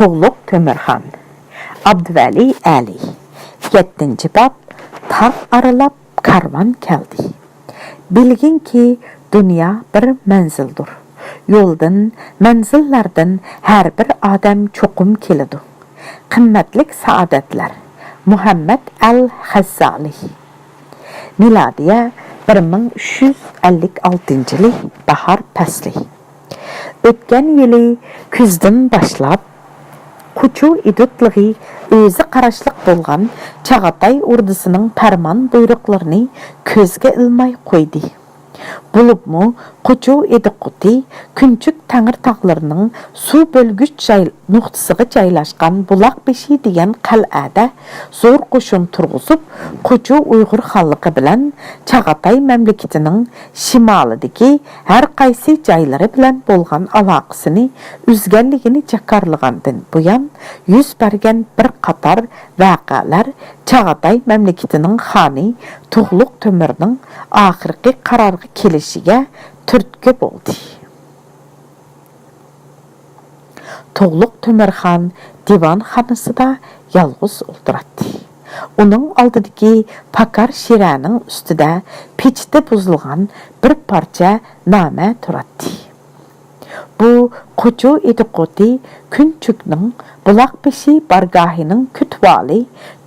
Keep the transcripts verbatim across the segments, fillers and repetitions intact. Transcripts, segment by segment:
تۇغلۇق تۆمۈرخان. ئابدۇۋەلى ئەلى. يەتتىنچى باب. تاغ ئارىلاپ كارۋان كەلدى. بىلگىنكى، دۇنيا بىر مەنزىلدۇر. يولدىن، مەنزىللەردىن ھەر بىر ئادەم چوقۇم كېلىدۇ. قىممەتلىك سائادەتلەر. مۇھەممەد ئەل غەززالى. مىلادىيە بىر مىڭ ئۈچ يۈز ئەللىك ئالتىنچى يىلى باھار پەسلى. ئۆتكەن يىلى كۈزدىن باشلاپ، قوچۇ ئىدۇتلىغى ئۆزى قاراشلىق بولغان چاغاتاي ئوردىسىنىڭ پەرمان بۇيرۇقلىرىنى كۆزگە ئىلماي قويدى. بولۇپمۇ قوچۇ ئىدىقۇتى كۈنچۈك تەڭرىتاغلىرىنىڭ سۇ بۆلگۈچ جاي، نۇقتىسىغا جايلاشقان بۇلاق بېشى دېگەن قەلئەدە زور قوشۇن تۇرغۇزۇپ، قوچۇ ئۇيغۇر خانلىقى بىلەن چاغاتاي مەملىكىتىنىڭ شىمالىدىكى ھەر قايسى جايلىرى بىلەن بولغان ئالاقىسىنى ئۈزگەنلىكىنى جاكارلىغاندىن بۇيان يۈز بەرگەن بىر قاتار ۋەقەلەر چاغاتاي مەملىكىتىنىڭ خانى تۇغلۇق تۆمۈرنىڭ ئاخىرقى قارارغا كېلىشىگە تۈرتكە بولدى. تۇغلۇق تۆمۈرخان دىۋانخانىسىدا يالغۇز ئولتۇراتتى. ئۇنىڭ ئالدىدىكى پاكار شىرەنىڭ ئۈستىدە پېچىتى بۇزۇلغان بىر پارچە نامە تۇراتتى. بۇ قوچۇ ئىدىقۇتى كۈنچۈكنىڭ بۇلاق بېشى بارگاھىنىڭ كۆتۈۋالى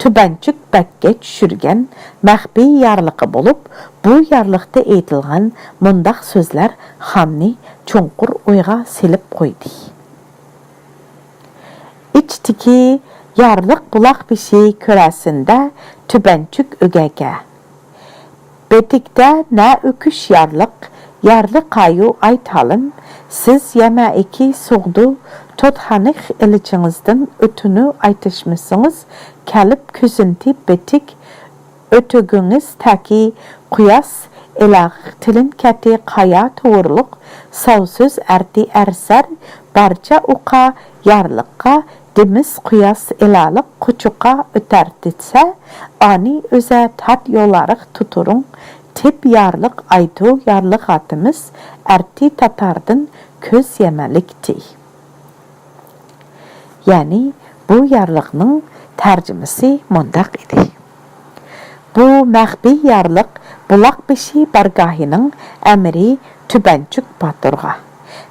تۈبەنچۈك بەگكە چۈشۈرگەن مەخپىي يارلىقى بولۇپ، بۇ يارلىقتا ئېيتىلغان مۇنداق سۆزلەر خاننى چوڭقۇر ئويغا سېلىپ قويدى. ئىچتىكى يارلىق بۇلاق بېشى كۆرەسىندە تۈبەنچۈك ئۆگەكە. بېتىكتە نە ئۆكۈش يارلىق، يارلىقايۇ ئايتالىم، سىز يەمەئىكى سوغدۇ توتخانىخ ئېلىچىڭىزدىن ئۆتۈنۈ ئايتىشمىسىڭىز، كەلىپ كۆزۈنتى بېتىك ئۆتۈگىڭىز تەكى قۇياس ئېلاغىق تىلىن كەتى قايا توغرۇلۇق ساۋ سۆز ئەرتى ئەرسەر بارچە ئۇقا يارلىققا دېمىس قۇياس ئېلالىق قوچۇقا ئۆتەرتىتسە ئانى ئۆزە تات يولارىق تۇتۇرۇڭ تىپ يارلىق ئايتۇ يارلىق ئاتىمىز ئەرتى تاتاردىن كۆز يەمەلىكتى. يەنى بۇ يارلىقنىڭ تەرجىمىسى مۇنداق ئىدى. بۇ مەخپىي يارلىق بۇلاق بېشى بارگاھىنىڭ ئەمىرى تۈبەنچۈك باتۇرغا.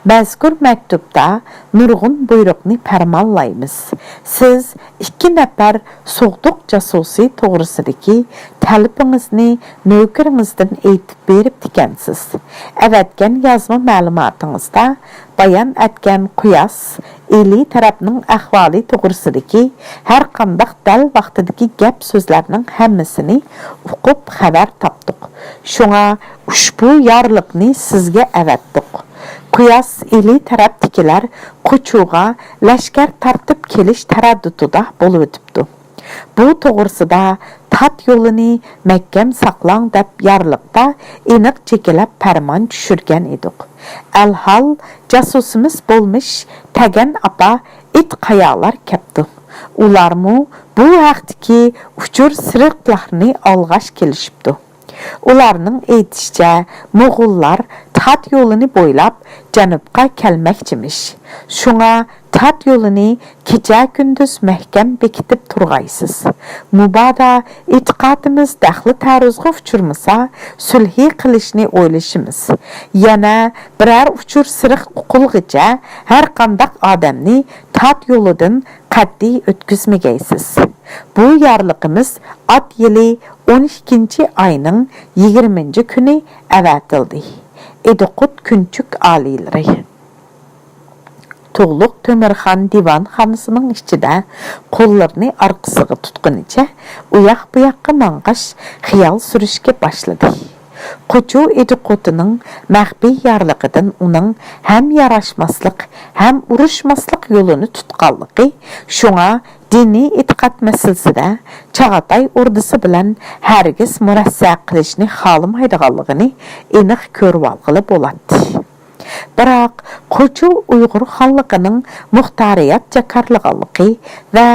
مەزكۇر مەكتۇپتا نۇرغۇن بۇيرۇقنى پەرمانلايمىز. سىز ئىككى نەپەر سوغدۇق جاسۇسى توغرىسىدىكى تەلىپىڭىزنى نۆكىرىڭىزدىن ئېيتىپ بېرىپتىكەنسىز. ئەۋەتكەن يازما مەلۇماتىڭىزدا بايان ئەتكەن قۇياس ئىلى تەرەپنىڭ ئەھۋالى توغرىسىدىكى ھەرقانداق دەل ۋاقتىدىكى گەپ سۆزلەرنىڭ ھەممىسىنى ئۇقۇپ خەۋەر تاپتۇق. شۇڭا ئۇشبۇ يارلىقنى سىزگە ئەۋەتتۇق. قۇياس ئىلى تەرەپتىكىلەر قوچۇغا لەشكەر تارتىپ كېلىش تەرەددۇتىدا بولۇۋېتىپتۇ. بۇ توغرىسىدا تات يولىنى مەھكەم ساقلاڭ دەپ يارلىقتا ئېنىق جېكىلەپ پەرمان چۈشۈرگەن ئىدۇق. ئەلھال، جاسۇسىمىز بولمىش تەگەن ئاپا ئىت قايالار كەپتۇ. ئۇلارمۇ بۇ ھەقتىكى ئۇچۇر سېرىقلارنى ئالغاچ كېلىشىپتۇ. ئۇلارنىڭ ئېيتىشىچە، موغۇللار تات يولىنى بويلاپ جەنۇبقا كەلمەكچىمىش. شۇڭا تات يولىنى كېچە-كۈندۈز مەھكەم بېكىتىپ تۇرغايسىز. مۇبادا ئېتىقادىمىز دەخلى-تەرۇزغا ئۇچرىمىسا، سۈلھى قىلىشنى ئويلىشىمىز. يەنە بىرەر ئۇچۇر سېرىق ئۇقۇلغىچە ھەرقانداق ئادەمنى تات يولىدىن قەتئىي ئۆتكۈزمىگەيسىز. بۇ يارلىقىمىز ئات يىلى ئون ئىككىنچى ئاينىڭ يىگىرمىنچى كۈنى ئەۋەتىلدى. ئىدىقۇت كۈنچۈك ئالىيلىرى. تۇغلۇق تۆمۈرخان دىۋانخانىسىنىڭ ئىچىدە قوللىرىنى ئارقىسىغا تۇتقىنىچە ئۇياق-بۇياققا ماڭغاچ خىيال سۈرۈشكە باشلىدى. قوچۇ ئىدىقۇتىنىڭ مەخپىي يارلىقىدىن ئۇنىڭ ھەم ياراشماسلىق، ھەم ئۇرۇشماسلىق يولىنى تۇتقانلىقى، شۇڭا دىنىي ئېتىقاد مەسىلىسىدە چاغاتاي ئوردىسى بىلەن ھەرگىز مۇرەسسە قىلىشنى خالىمايدىغانلىقىنى ئېنىق كۆرۈۋالغىلى بولاتتى. بىراق، قوچۇ ئۇيغۇر خانلىقىنىڭ مۇختارىيەت جاكارلىغانلىقى ۋە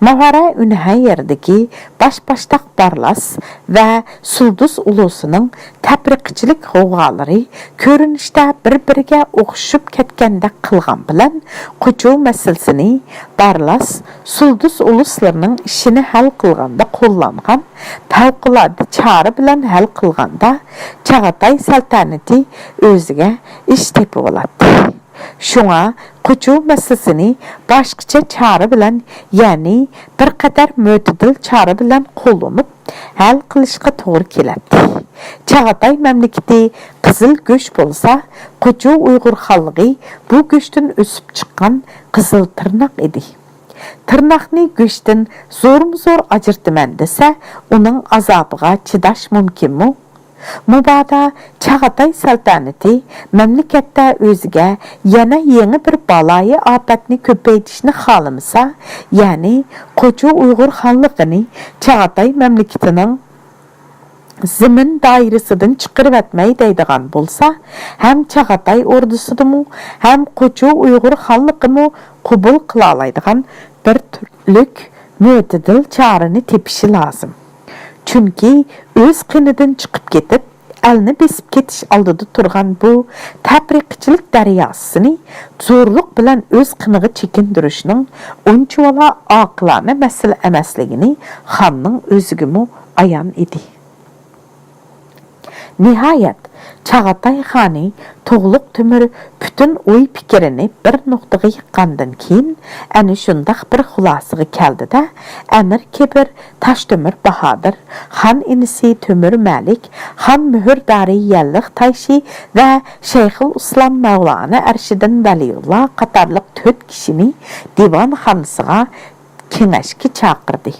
ماۋارا ئۈنھەييەردىكى باش-باشتاق بارلاس ۋە سۇلدۇز ئۇلۇسىنىڭ تەپرىقىچىلىك غوۋغالىرى كۆرۈنۈشتە بىر-بىرىگە ئوخشىشىپ كەتكەندەك قىلغان بىلەن، قوچۇ مەسىلىسىنى بارلاس، سۇلدۇس ئۇلۇسلىرىنىڭ ئىشىنى ھەل قىلغاندا قوللانغان پەۋقۇلئاددە چارە بىلەن ھەل قىلغاندا، چاغاتاي سەلتەنىتى ئۆزىگە ئىش تېپىۋالاتتى. شۇڭا قوچۇ مەسىلىسىنى باشقىچە چارە بىلەن، يەنى بىر قەدەر مۆتىدىل چارە بىلەن قوللىنىپ ھەل قىلىشقا توغرا كېلەتتى. چاغاتاي مەملىكىتى قىزىل گۆش بولسا، قوچۇ ئۇيغۇر خانلىقى بۇ گۆشتىن ئۆسۈپ چىققان قىزىل تىرناق ئىدى. تىرناقنى گۆشتىن زورمۇ زور ئاجرىتىمەن دېسە، ئۇنىڭ ئازابىغا چىداش مۇمكىنمۇ؟ مۇبادا چاغاتاي سەلتەنىتى مەملىكەتتە ئۆزىگە يەنە يېڭى بىر بالايىئاپەتنى كۆپەيتىشنى خالىمىسا، يەنى قوچۇ ئۇيغۇر خانلىقىنى چاغاتاي مەملىكىتىنىڭ زېمىن دائىرىسىدىن چىقىرىۋەتمەي دەيدىغان بولسا، ھەم چاغاتاي ئوردىسىدىمۇ، ھەم قوچۇ ئۇيغۇر خانلىقىمۇ قوبۇل قىلالايدىغان بىر تۈرلۈك مۆتىدىل چارىنى تېپىشى لازىم. چۈنكى ئۆز قېنىدىن چىقىپ كېتىپ، ئەلنى بېسىپ كېتىش ئالدىدا تۇرغان بۇ تەپرىقىچىلىك دەرياسىنى زورلۇق بىلەن ئۆز قېنىغا چېكىندۈرۈشنىڭ ئۇنچىۋالا ئاقىلانە مەسىلە ئەمەسلىكىنى خاننىڭ ئۆزىگىمۇ ئايان ئىدى. نىھايەت، چاغاتاي خانى تۇغلۇق تۆمۈر پۈتۈن ئوي-پىكرىنى بىر نۇقتىغا يىغقاندىن كېيىن، ئەنە شۇنداق بىر خۇلاسىگە كەلدى-دە، ئەمىر كېبىر تاشتۆمۈر باھادىر، خان ئىنىسى تۆمۈر مەلىك، خان مۆھۈردارى يەللىق تايشى ۋە شەيخۇل ئىسلام مەۋلانا ئەرشىدىن ۋەلىيۇللا قاتارلىق تۆت كىشىنى دىۋانخانىسىغا كېڭەشكە چاقىردى.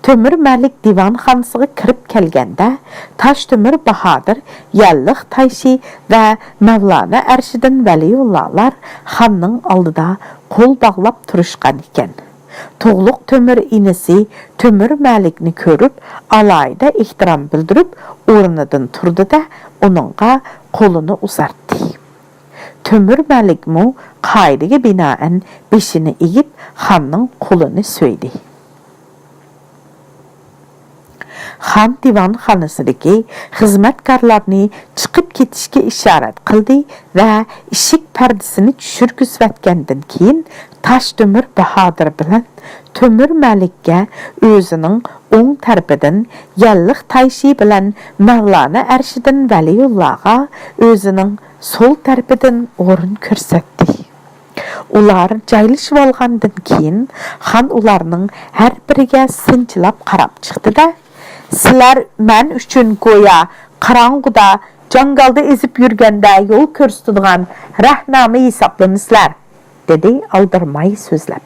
تۆمۈر مەلىك دىۋانخانىسىغا كىرىپ كەلگەندە، تاشتۆمۈر باھادىر، يەللىق تايشى ۋە مەۋلانا ئەرشىدىن ۋەلىيۇللالار خاننىڭ ئالدىدا قول باغلاپ تۇرۇشقان ئىكەن. تۇغلۇق تۆمۈر ئىنىسى تۆمۈر مەلىكنى كۆرۈپ، ئالاھىدە ئېھتىرام بىلدۈرۈپ، ئورنىدىن تۇردى-دە، ئۇنىڭغا قولىنى ئۇزارتتى. تۆمۈر مەلىكمۇ قائىدىگە بىنائەن بېشىنى ئېگىپ، خاننىڭ قولىنى سۆيدى. خان دىۋانخانىسىدىكى خىزمەتكارلارنى چىقىپ كېتىشكە ئىشارەت قىلدى ۋە ئىشىك پەردىسىنى چۈشۈرگۈزۈۋەتكەندىن كېيىن، تاشتۆمۈر باھادىر بىلەن تۆمۈر مەلىككە ئۆزىنىڭ ئوڭ تەرىپىدىن، يەللىق تايشى بىلەن مەۋلانا ئەرشىدىن ۋەلىيۇللاغا ئۆزىنىڭ سول تەرىپىدىن ئورۇن كۆرسەتتى. ئۇلار جايلىشىۋالغاندىن كېيىن، خان ئۇلارنىڭ ھەر بىرىگە سىنچىلاپ قاراپ چىقتى-دە، «سىلەر مەن ئۈچۈن گويا قاراڭغۇدا، جاڭگالدا ئېزىپ يۈرگەندە يول كۆرسىتىدىغان رەھنامە ھېسابلىنىسىلەر» دېدى ئالدىرىماي سۆزلەپ.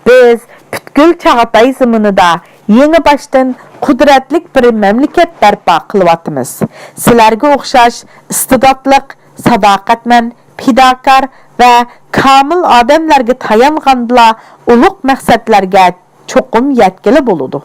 «بىز پۈتكۈل چاغاتاي زېمىنىدا يېڭىباشتىن قۇدرەتلىك بىر مەملىكەت بەرپا قىلىۋاتىمىز. سىلەرگە ئوخشاش ئىستىداتلىق، ساداقەتمەن، پىداكار ۋە كامىل ئادەملەرگە تايانغاندىلا ئۇلۇغ مەقسەتلەرگە چوقۇم يەتكىلى بولىدۇ.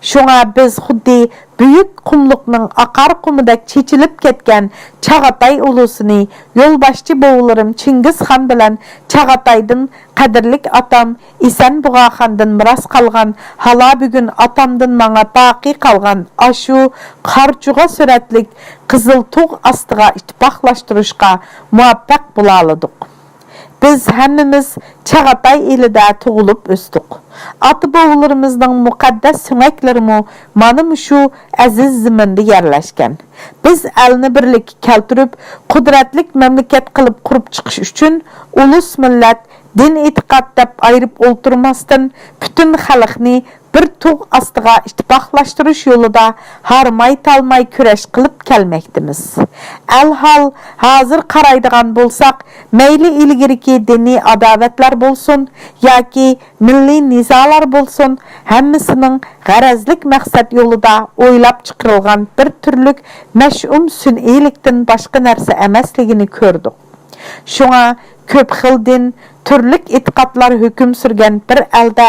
شۇڭا بىز خۇددى بۈيۈك قۇملۇقنىڭ ئاقار قۇمىدەك چېچىلىپ كەتكەن چاغاتاي ئۇلۇسىنى يولباشچى بوۋىلىرىم چىڭگىزخان بىلەن چاغاتايدىن قەدىرلىك ئاتام ئېسەن بۇغاخاندىن مىراس قالغان، ھالا بۈگۈن ئاتامدىن ماڭا باقىي قالغان ئاشۇ قارچۇغا سۈرەتلىك قىزىل تۇغ ئاستىغا ئىتتىپاقلاشتۇرۇشقا مۇۋەپپەق بولالىدۇق. بىز ھەممىمىز چاغاتاي ئېلىدە تۇغۇلۇپ ئۆستۇق. ئاتا-بوۋىلىرىمىزنىڭ مۇقەددەس سۆڭەكلىرىمۇ مانا مۇشۇ ئەزىز زېمىندا يەرلەشكەن. بىز ئەلنى بىرلىككە كەلتۈرۈپ، قۇدرەتلىك مەملىكەت قىلىپ قۇرۇپ چىقىش ئۈچۈن ئۇلۇس مىللەت، دىن-ئېتىقاد دەپ ئايرىپ ئولتۇرماستىن، پۈتۈن خەلقنى بىر تۇغ ئاستىغا ئىتتىپاقلاشتۇرۇش يولىدا ھارماي-تالماي كۈرەش قىلىپ كەلمەكتىمىز. ئەلھال، ھازىر قارايدىغان بولساق، مەيلى ئىلگىرىكى دىنىي ئاداۋەتلەر بولسۇن ياكى مىللىي نىزالار بولسۇن، ھەممىسىنىڭ غەرەزلىك مەقسەت يولىدا ئويلاپ چىقىرىلغان بىر تۈرلۈك مەشئۇم سۈنئىيلىكتىن باشقا نەرسە ئەمەسلىكىنى كۆردۇق. شۇڭا كۆپ خىل دىن، تۈرلۈك ئېتىقادلار ھۆكۈم سۈرگەن بىر ئەلدە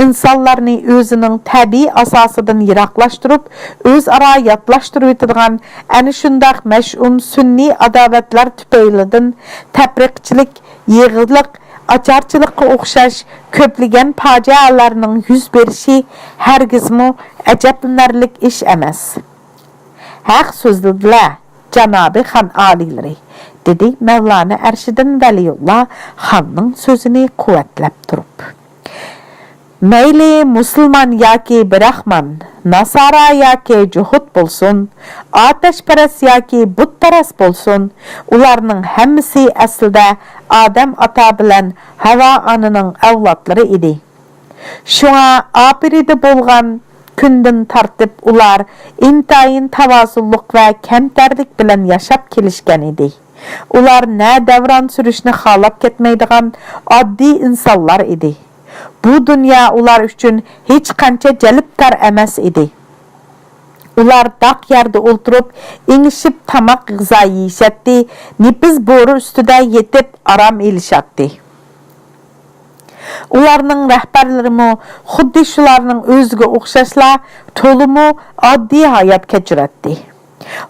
ئىنسانلارنى ئۆزىنىڭ تەبىئىي ئاساسىدىن يىراقلاشتۇرۇپ، ئۆزئارا ياتلاشتۇرۇۋېتىدىغان ئەنە شۇنداق مەشئۇم سۈنئىي ئاداۋەتلەر تۈپەيلىدىن تەپرىقىچىلىك، يېغىلىق، ئاچارچىلىققا ئوخشاش كۆپلىگەن پاجىئەلەرنىڭ يۈز بېرىشى ھەرگىزمۇ ئەجەبلىنەرلىك ئىش ئەمەس. ھەق سۆزلىدىلە، جانابىي خان ئالىيلىرى، دېدى مەۋلانە ئەرشىدىن ۋەلىيۇللا خاننىڭ سۆزىنى قۇۋۋەتلەپ تۇرۇپ. مەيلى مۇسۇلمان ياكى براخمان، ناسارا ياكى جوھۇت بولسۇن، ئاتەشپەرەس ياكى بۇتپەرەس بولسۇن، ئۇلارنىڭ ھەممىسى ئەسلىدە ئادەم ئاتا بىلەن ھاۋا ئانىنىڭ ئەۋلادلىرى ئىدى. شۇڭا ئاپىرىدە بولغان كۈندىن تارتىپ ئۇلار ئىنتايىن تاۋازۇنلۇق ۋە كەمتەرلىك بىلەن ياشاپ كېلىشكەن ئىدى. ئۇلار نە دەۋران سۈرۈشنى خالاپ كەتمەيدىغان ئاددىي ئىنسانلار ئىدى. بۇ دۇنيا ئۇلار ئۈچۈن ھېچقانچە جەلپكار ئەمەس ئىدى. ئۇلار داق يەردە ئولتۇرۇپ، ئېڭىشىپ تاماق غىزا يېيىشەتتى، نېپىز بورا ئۈستىدە يېتىپ ئارام ئېلىشاتتى. ئۇلارنىڭ رەھبەرلىرىمۇ خۇددى شۇلارنىڭ ئۆزىگە ئوخشاشلا تولىمۇ ئاددىي ھايات كەچۈرەتتى.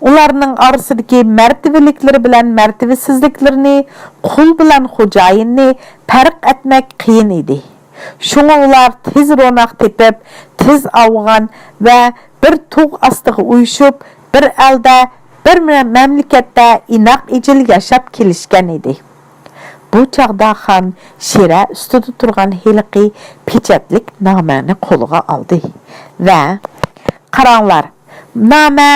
ئۇلارنىڭ ئارىسىدىكى مەرتىۋىلىكلىرى بىلەن مەرتىۋىسىزلىكلىرىنى، قۇل بىلەن خوجايىننى پەرق ئەتمەك قىيىن ئىدى. شۇڭا ئۇلار تېز روناق تېپىپ، تېز ئاۋۇغان ۋە بىر تۇغ ئاستىغا ئۇيۇشۇپ، بىر ئەلدە، بىر مە-، مەملىكەتتە ئىناق ئىجىل ياشاپ كېلىشكەن ئىدى. بۇ چاغدا خان شىرە ئۈستىدە تۇرغان ھېلىقى پېچەتلىك نامەنى قولىغا ئالدى ۋە، قاراڭلار، نامە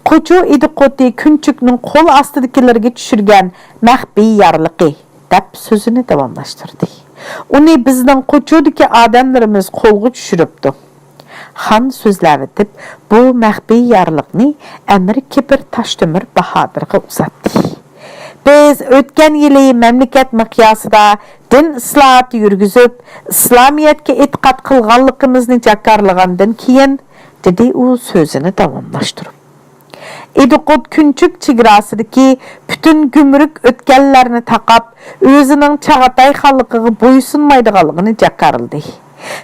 قوچۇ ئىدىقۇتى كۈنچۈكنىڭ قول ئاستىدىكىلىرىگە چۈشۈرگەن مەخپىي يارلىقى، دەپ سۆزىنى داۋاملاشتۇردى. ئۇنى بىزنىڭ قوچۇدىكى ئادەملىرىمىز قولغا چۈشۈرۈپتۇ. خان سۆزلەۋېتىپ، بۇ مەخپىي يارلىقنى ئەمىر كېپىر تاشتۆمۈر باھادىرغا ئۇزاتتى. بىز ئۆتكەن يىلى مەملىكەت مىقياسىدا دىن ئىسلاھاتى يۈرگۈزۈپ، ئىسلامىيەتكە ئېتىقاد قىلغانلىقىمىزنى جاكارلىغاندىن كېيىن، دېدى ئۇ سۆزىنى داۋاملاشتۇرۇپ. ئىدىقۇت كۈنچۈك چېگراسىدىكى پۈتۈن گۈمرۈك ئۆتكەللەرنى تاقاپ، ئۆزىنىڭ چاغاتاي خانلىقىغا بويسۇنمايدىغانلىقىنى جاكارلىدى.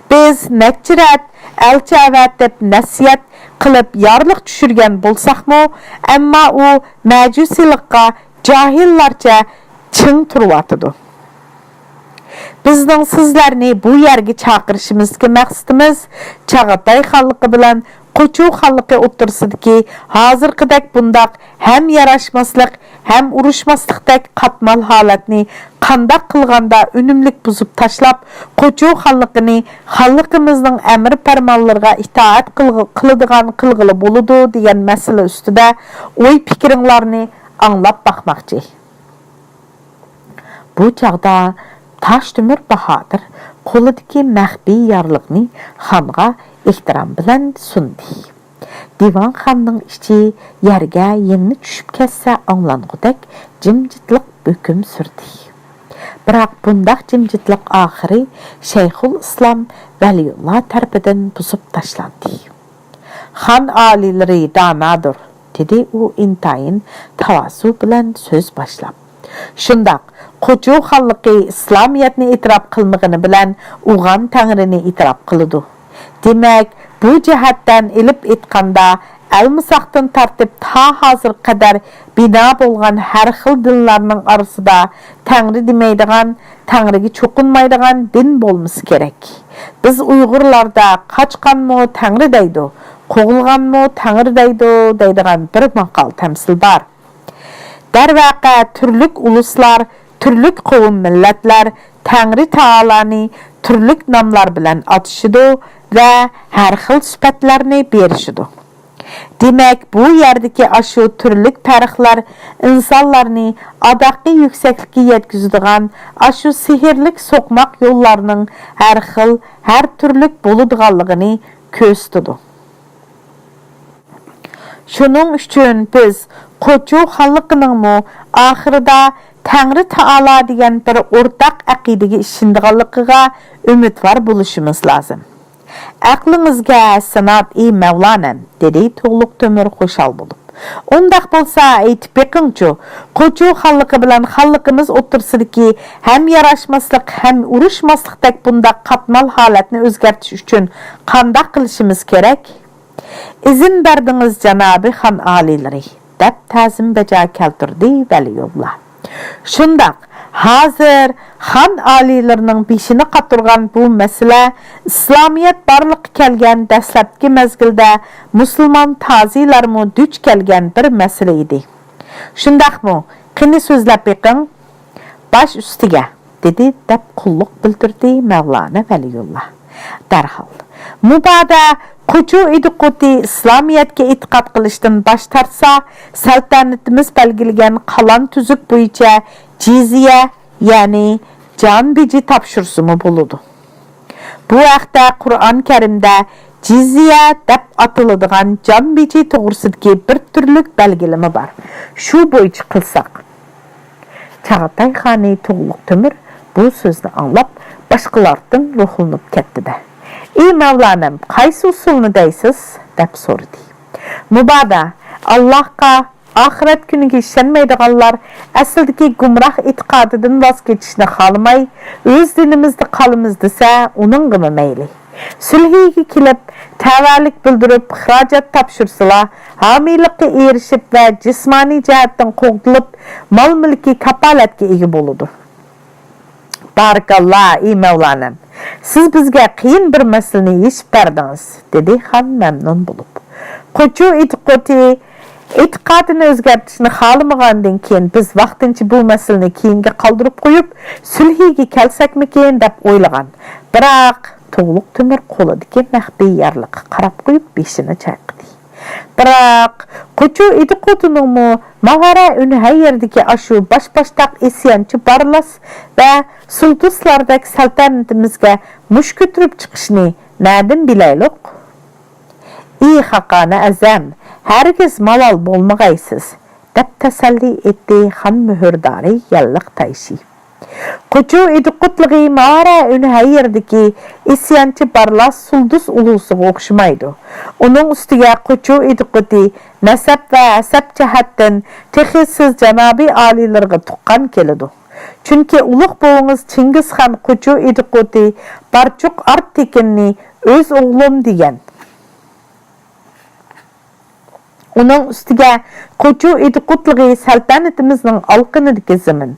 بىز نەچچە رەت ئەلچى ئەۋەتىپ نەسىھەت قىلىپ يارلىق چۈشۈرگەن بولساقمۇ، ئەمما ئۇ مەجۇسىيلىققا جاھىللارچە چىڭ تۇرۇۋاتىدۇ. بىزنىڭ سىزلەرنى بۇ يەرگە چاقىرىشىمىزدىكى مەقسىتىمىز، چاغاتاي خانلىقى بىلەن قوچۇ خانلىقى ئوتتۇرىسىدىكى ھازىرقىدەك بۇنداق ھەم ياراشماسلىق، ھەم ئۇرۇشماسلىقتەك قاتمال ھالەتنى قانداق قىلغاندا ئۈنۈملۈك بۇزۇپ تاشلاپ، قوچۇ خانلىقىنى خانلىقىمىزنىڭ ئەمىر پەرمانلىرىغا ئىتائەت قىلغ-، قىلىدىغان قىلغىلى بولىدۇ، دېگەن مەسىلە ئۈستىدە ئوي پىكرىڭلارنى ئاڭلاپ باقماقچى. بۇ چاغدا تاشتۆمۈر باھادىر قولىدىكى مەخپىي يارلىقنى خانغا ئېھتىرام بىلەن سۇندى. دىۋانخانىنىڭ ئىچى يەرگە يىڭنە چۈشۈپ كەتسە ئاڭلانغۇدەك جىمجىتلىق ھۆكۈم سۈردى. بىراق بۇنداق جىمجىتلىق ئاخىرى شەيخۇل ئىسلام ۋەلىيۇللا تەرىپىدىن بۇزۇپ تاشلاندى. خان ئالىيلىرى دانادۇر، دېدى ئۇ ئىنتايىن تاۋازۇ بىلەن سۆز باشلاپ. شۇنداق، قوچۇ خانلىقى ئىسلامىيەتنى ئېتىراپ قىلمىغىنى بىلەن ئوغان تەڭرىنى ئېتىراپ قىلىدۇ. دېمەك، بۇ جەھەتتىن ئېلىپ ئېيتقاندا، ئەلمىساقتىن تارتىپ تا ھازىرغا قەدەر بىنا بولغان ھەر خىل دىنلارنىڭ ئارىسىدا تەڭرى دېمەيدىغان، تەڭرىگە چوقۇنمايدىغان دىن بولمىسا كېرەك. بىز ئۇيغۇرلاردا قاچقانمۇ تەڭرى دەيدۇ، قوغلىغانمۇ تەڭرى دەيدۇ دەيدىغان بىر ماقال تەمسىل بار. دەرۋەقە، تۈرلۈك ئۇلۇسلار تۈرلۈك قوۋۇم مىللەتلەر تەڭرى تائالانى تۈرلۈك ناملار بىلەن ئاتىشىدۇ ۋە ھەر خىل سۈپەتلەرنى بېرىشىدۇ. دېمەك، بۇ يەردىكى ئاشۇ تۈرلۈك پەرقلەر ئىنسانلارنى ئاداققى يۈكسەكلىككە يەتكۈزىدىغان ئاشۇ سېھىرلىك سوقماق يوللارنىڭ ھەر خىل، ھەر تۈرلۈك بولىدىغانلىقىنى كۆرسىتىدۇ. شۇنىڭ ئۈچۈن بىز قوچۇ خانلىقىنىڭمۇ ئاخىرىدا تەڭرى تائالا دېگەن بىر ئورتاق ئەقىدىگە ئىشىنىدىغانلىقىغا ئۈمىدۋار بولۇشىمىز لازىم. ئەقلىڭىزگە سىنات، ئى مەۋلانەم، دېدى تۇغلۇق تۆمۈر خۇشال بولۇپ. ئۇنداق بولسا ئېيتىپ بېقىڭچۇ، قوچۇ خانلىقى بىلەن خانلىقىمىز ئوتتۇرىسىدىكى ھەم ياراشماسلىق، ھەم ئۇرۇشماسلىقتەك بۇنداق قاتمال ھالەتنى ئۆزگەرتىش ئۈچۈن قانداق قىلىشىمىز كېرەك؟ ئىزىن بەردىڭىز، جانابىي خان ئالىيلىرى، دەپ تەزىم بەجا كەلتۈردى ۋەلىيۇللا. شۇنداق، ھازىر خان ئالىيلىرىنىڭ بېشىنى قاتۇرغان بۇ مەسىلە ئىسلامىيەت بارلىققا كەلگەن دەسلەپكى مەزگىلدە مۇسۇلمان تازىلارمۇ دۇچ كەلگەن بىر مەسىلە ئىدى. شۇنداقمۇ؟ قېنى سۆزلەپ بېقىڭ. باش ئۈستىگە، دېدى دەپ قۇللۇق بىلدۈردى مەۋلانا ۋەلىيۇللا. دەرھال، مۇبادا قوچۇ ئىدىقۇتى ئىسلامىيەتكە ئېتىقاد قىلىشتىن باش تارتسا، سەلتەنىتىمىز بەلگىلىگەن قالان تۈزۈك بويىچە جىزيە، يەنى جان بېجى تاپشۇرسىمۇ بولىدۇ. بۇ ھەقتە قۇرئان كەرىمدە جىزيە دەپ ئاتىلىدىغان جان بېجى توغرىسىدىكى بىر تۈرلۈك بەلگىلىمە بار. شۇ بويىچە قىلساق. چاغاتاي خانى تۇغلۇق تۆمۈر بۇ سۆزنى ئاڭلاپ، باشقىلاردىن روھلىنىپ كەتتى-دە، «ئى مەۋلانەم، قايسى ئۇسۇلنى دەيسىز؟» دەپ سورىدى. مۇبادا ئاللاھقا، ئاخىرەت كۈنىگە ئىشەنمەيدىغانلار ئەسلىدىكى گۇمراھ ئېتىقادىدىن ۋاز كېچىشنى خالىماي، ئۆز دىنىمىزدا قالىمىز دېسە، ئۇنىڭغىمۇ مەيلى. سۈلھىگە كېلىپ، تەۋەلىك بىلدۈرۈپ، خىراجەت تاپشۇرسىلا، ھامىيلىققا ئېرىشىپ ۋە جىسمانىي جەھەتتىن قوغدىلىپ، مال-مۈلكى كاپالەتكە ئىگە بولىدۇ. بارىكاللا، ئى مەۋلانەم، سىز بىزگە قىيىن بىر مەسىلىنى يېشىپ بەردىڭىز، دېدى خان مەمنۇن بولۇپ. قوچۇ ئىدىقۇتى ئېتىقادىنى ئۆزگەرتىشنى خالىمىغاندىن كېيىن، بىز ۋاقتىنچە بۇ مەسىلىنى كېيىنگە قالدۇرۇپ قويۇپ، سۈلھىگە كەلسەكمىكىن دەپ ئويلىغان. بىراق، تۇغلۇق تۆمۈر قولىدىكى مەخپىي يارلىققا قاراپ قويۇپ، بېشىنى چايقىدى. بىراق، قوچۇ ئىدىقۇتىنىڭمۇ ماۋارا ئۈنھەييەردىكى ئاشۇ باش-باشتاق ئىسيانچى بارلاس ۋە سۇلتۇسلاردەك سەلتەنىتىمىزگە مۇش كۆتۈرۈپ چىقىشىنى نەدىن بىلەيلۇق؟ ئى خاقانى ئەزەم، ھەرگىز مالال بولمىغايسىز، دەپ تەسەللى ئېيتتى خان مۆھۈردارى يەللىق تايشى. قوچۇ ئىدىقۇتلۇقى مارا ئۈنھەييەردىكى ئىسيانچى بارلاس سۇلدۇس ئۇلۇسىغا ئوخشىمايدۇ. ئۇنىڭ ئۈستىگە قوچۇ ئىدىقۇتى نەسەب ۋە ھەسەب جەھەتتىن تېخى سىز جانابىي ئالىيلىرىغا تۇغقان كېلىدۇ. چۈنكى ئۇلۇغ بوۋىڭىز چىڭگىزخان قوچۇ ئىدىقۇتى بارچۇق ئارت تېكىننى ئۆز ئوغلۇم دېگەن. ئۇنىڭ ئۈستىگە قوچۇ ئىدىقۇتلۇقى سەلتەنىتىمىزنىڭ ئالقىنىدىكى زېمىن.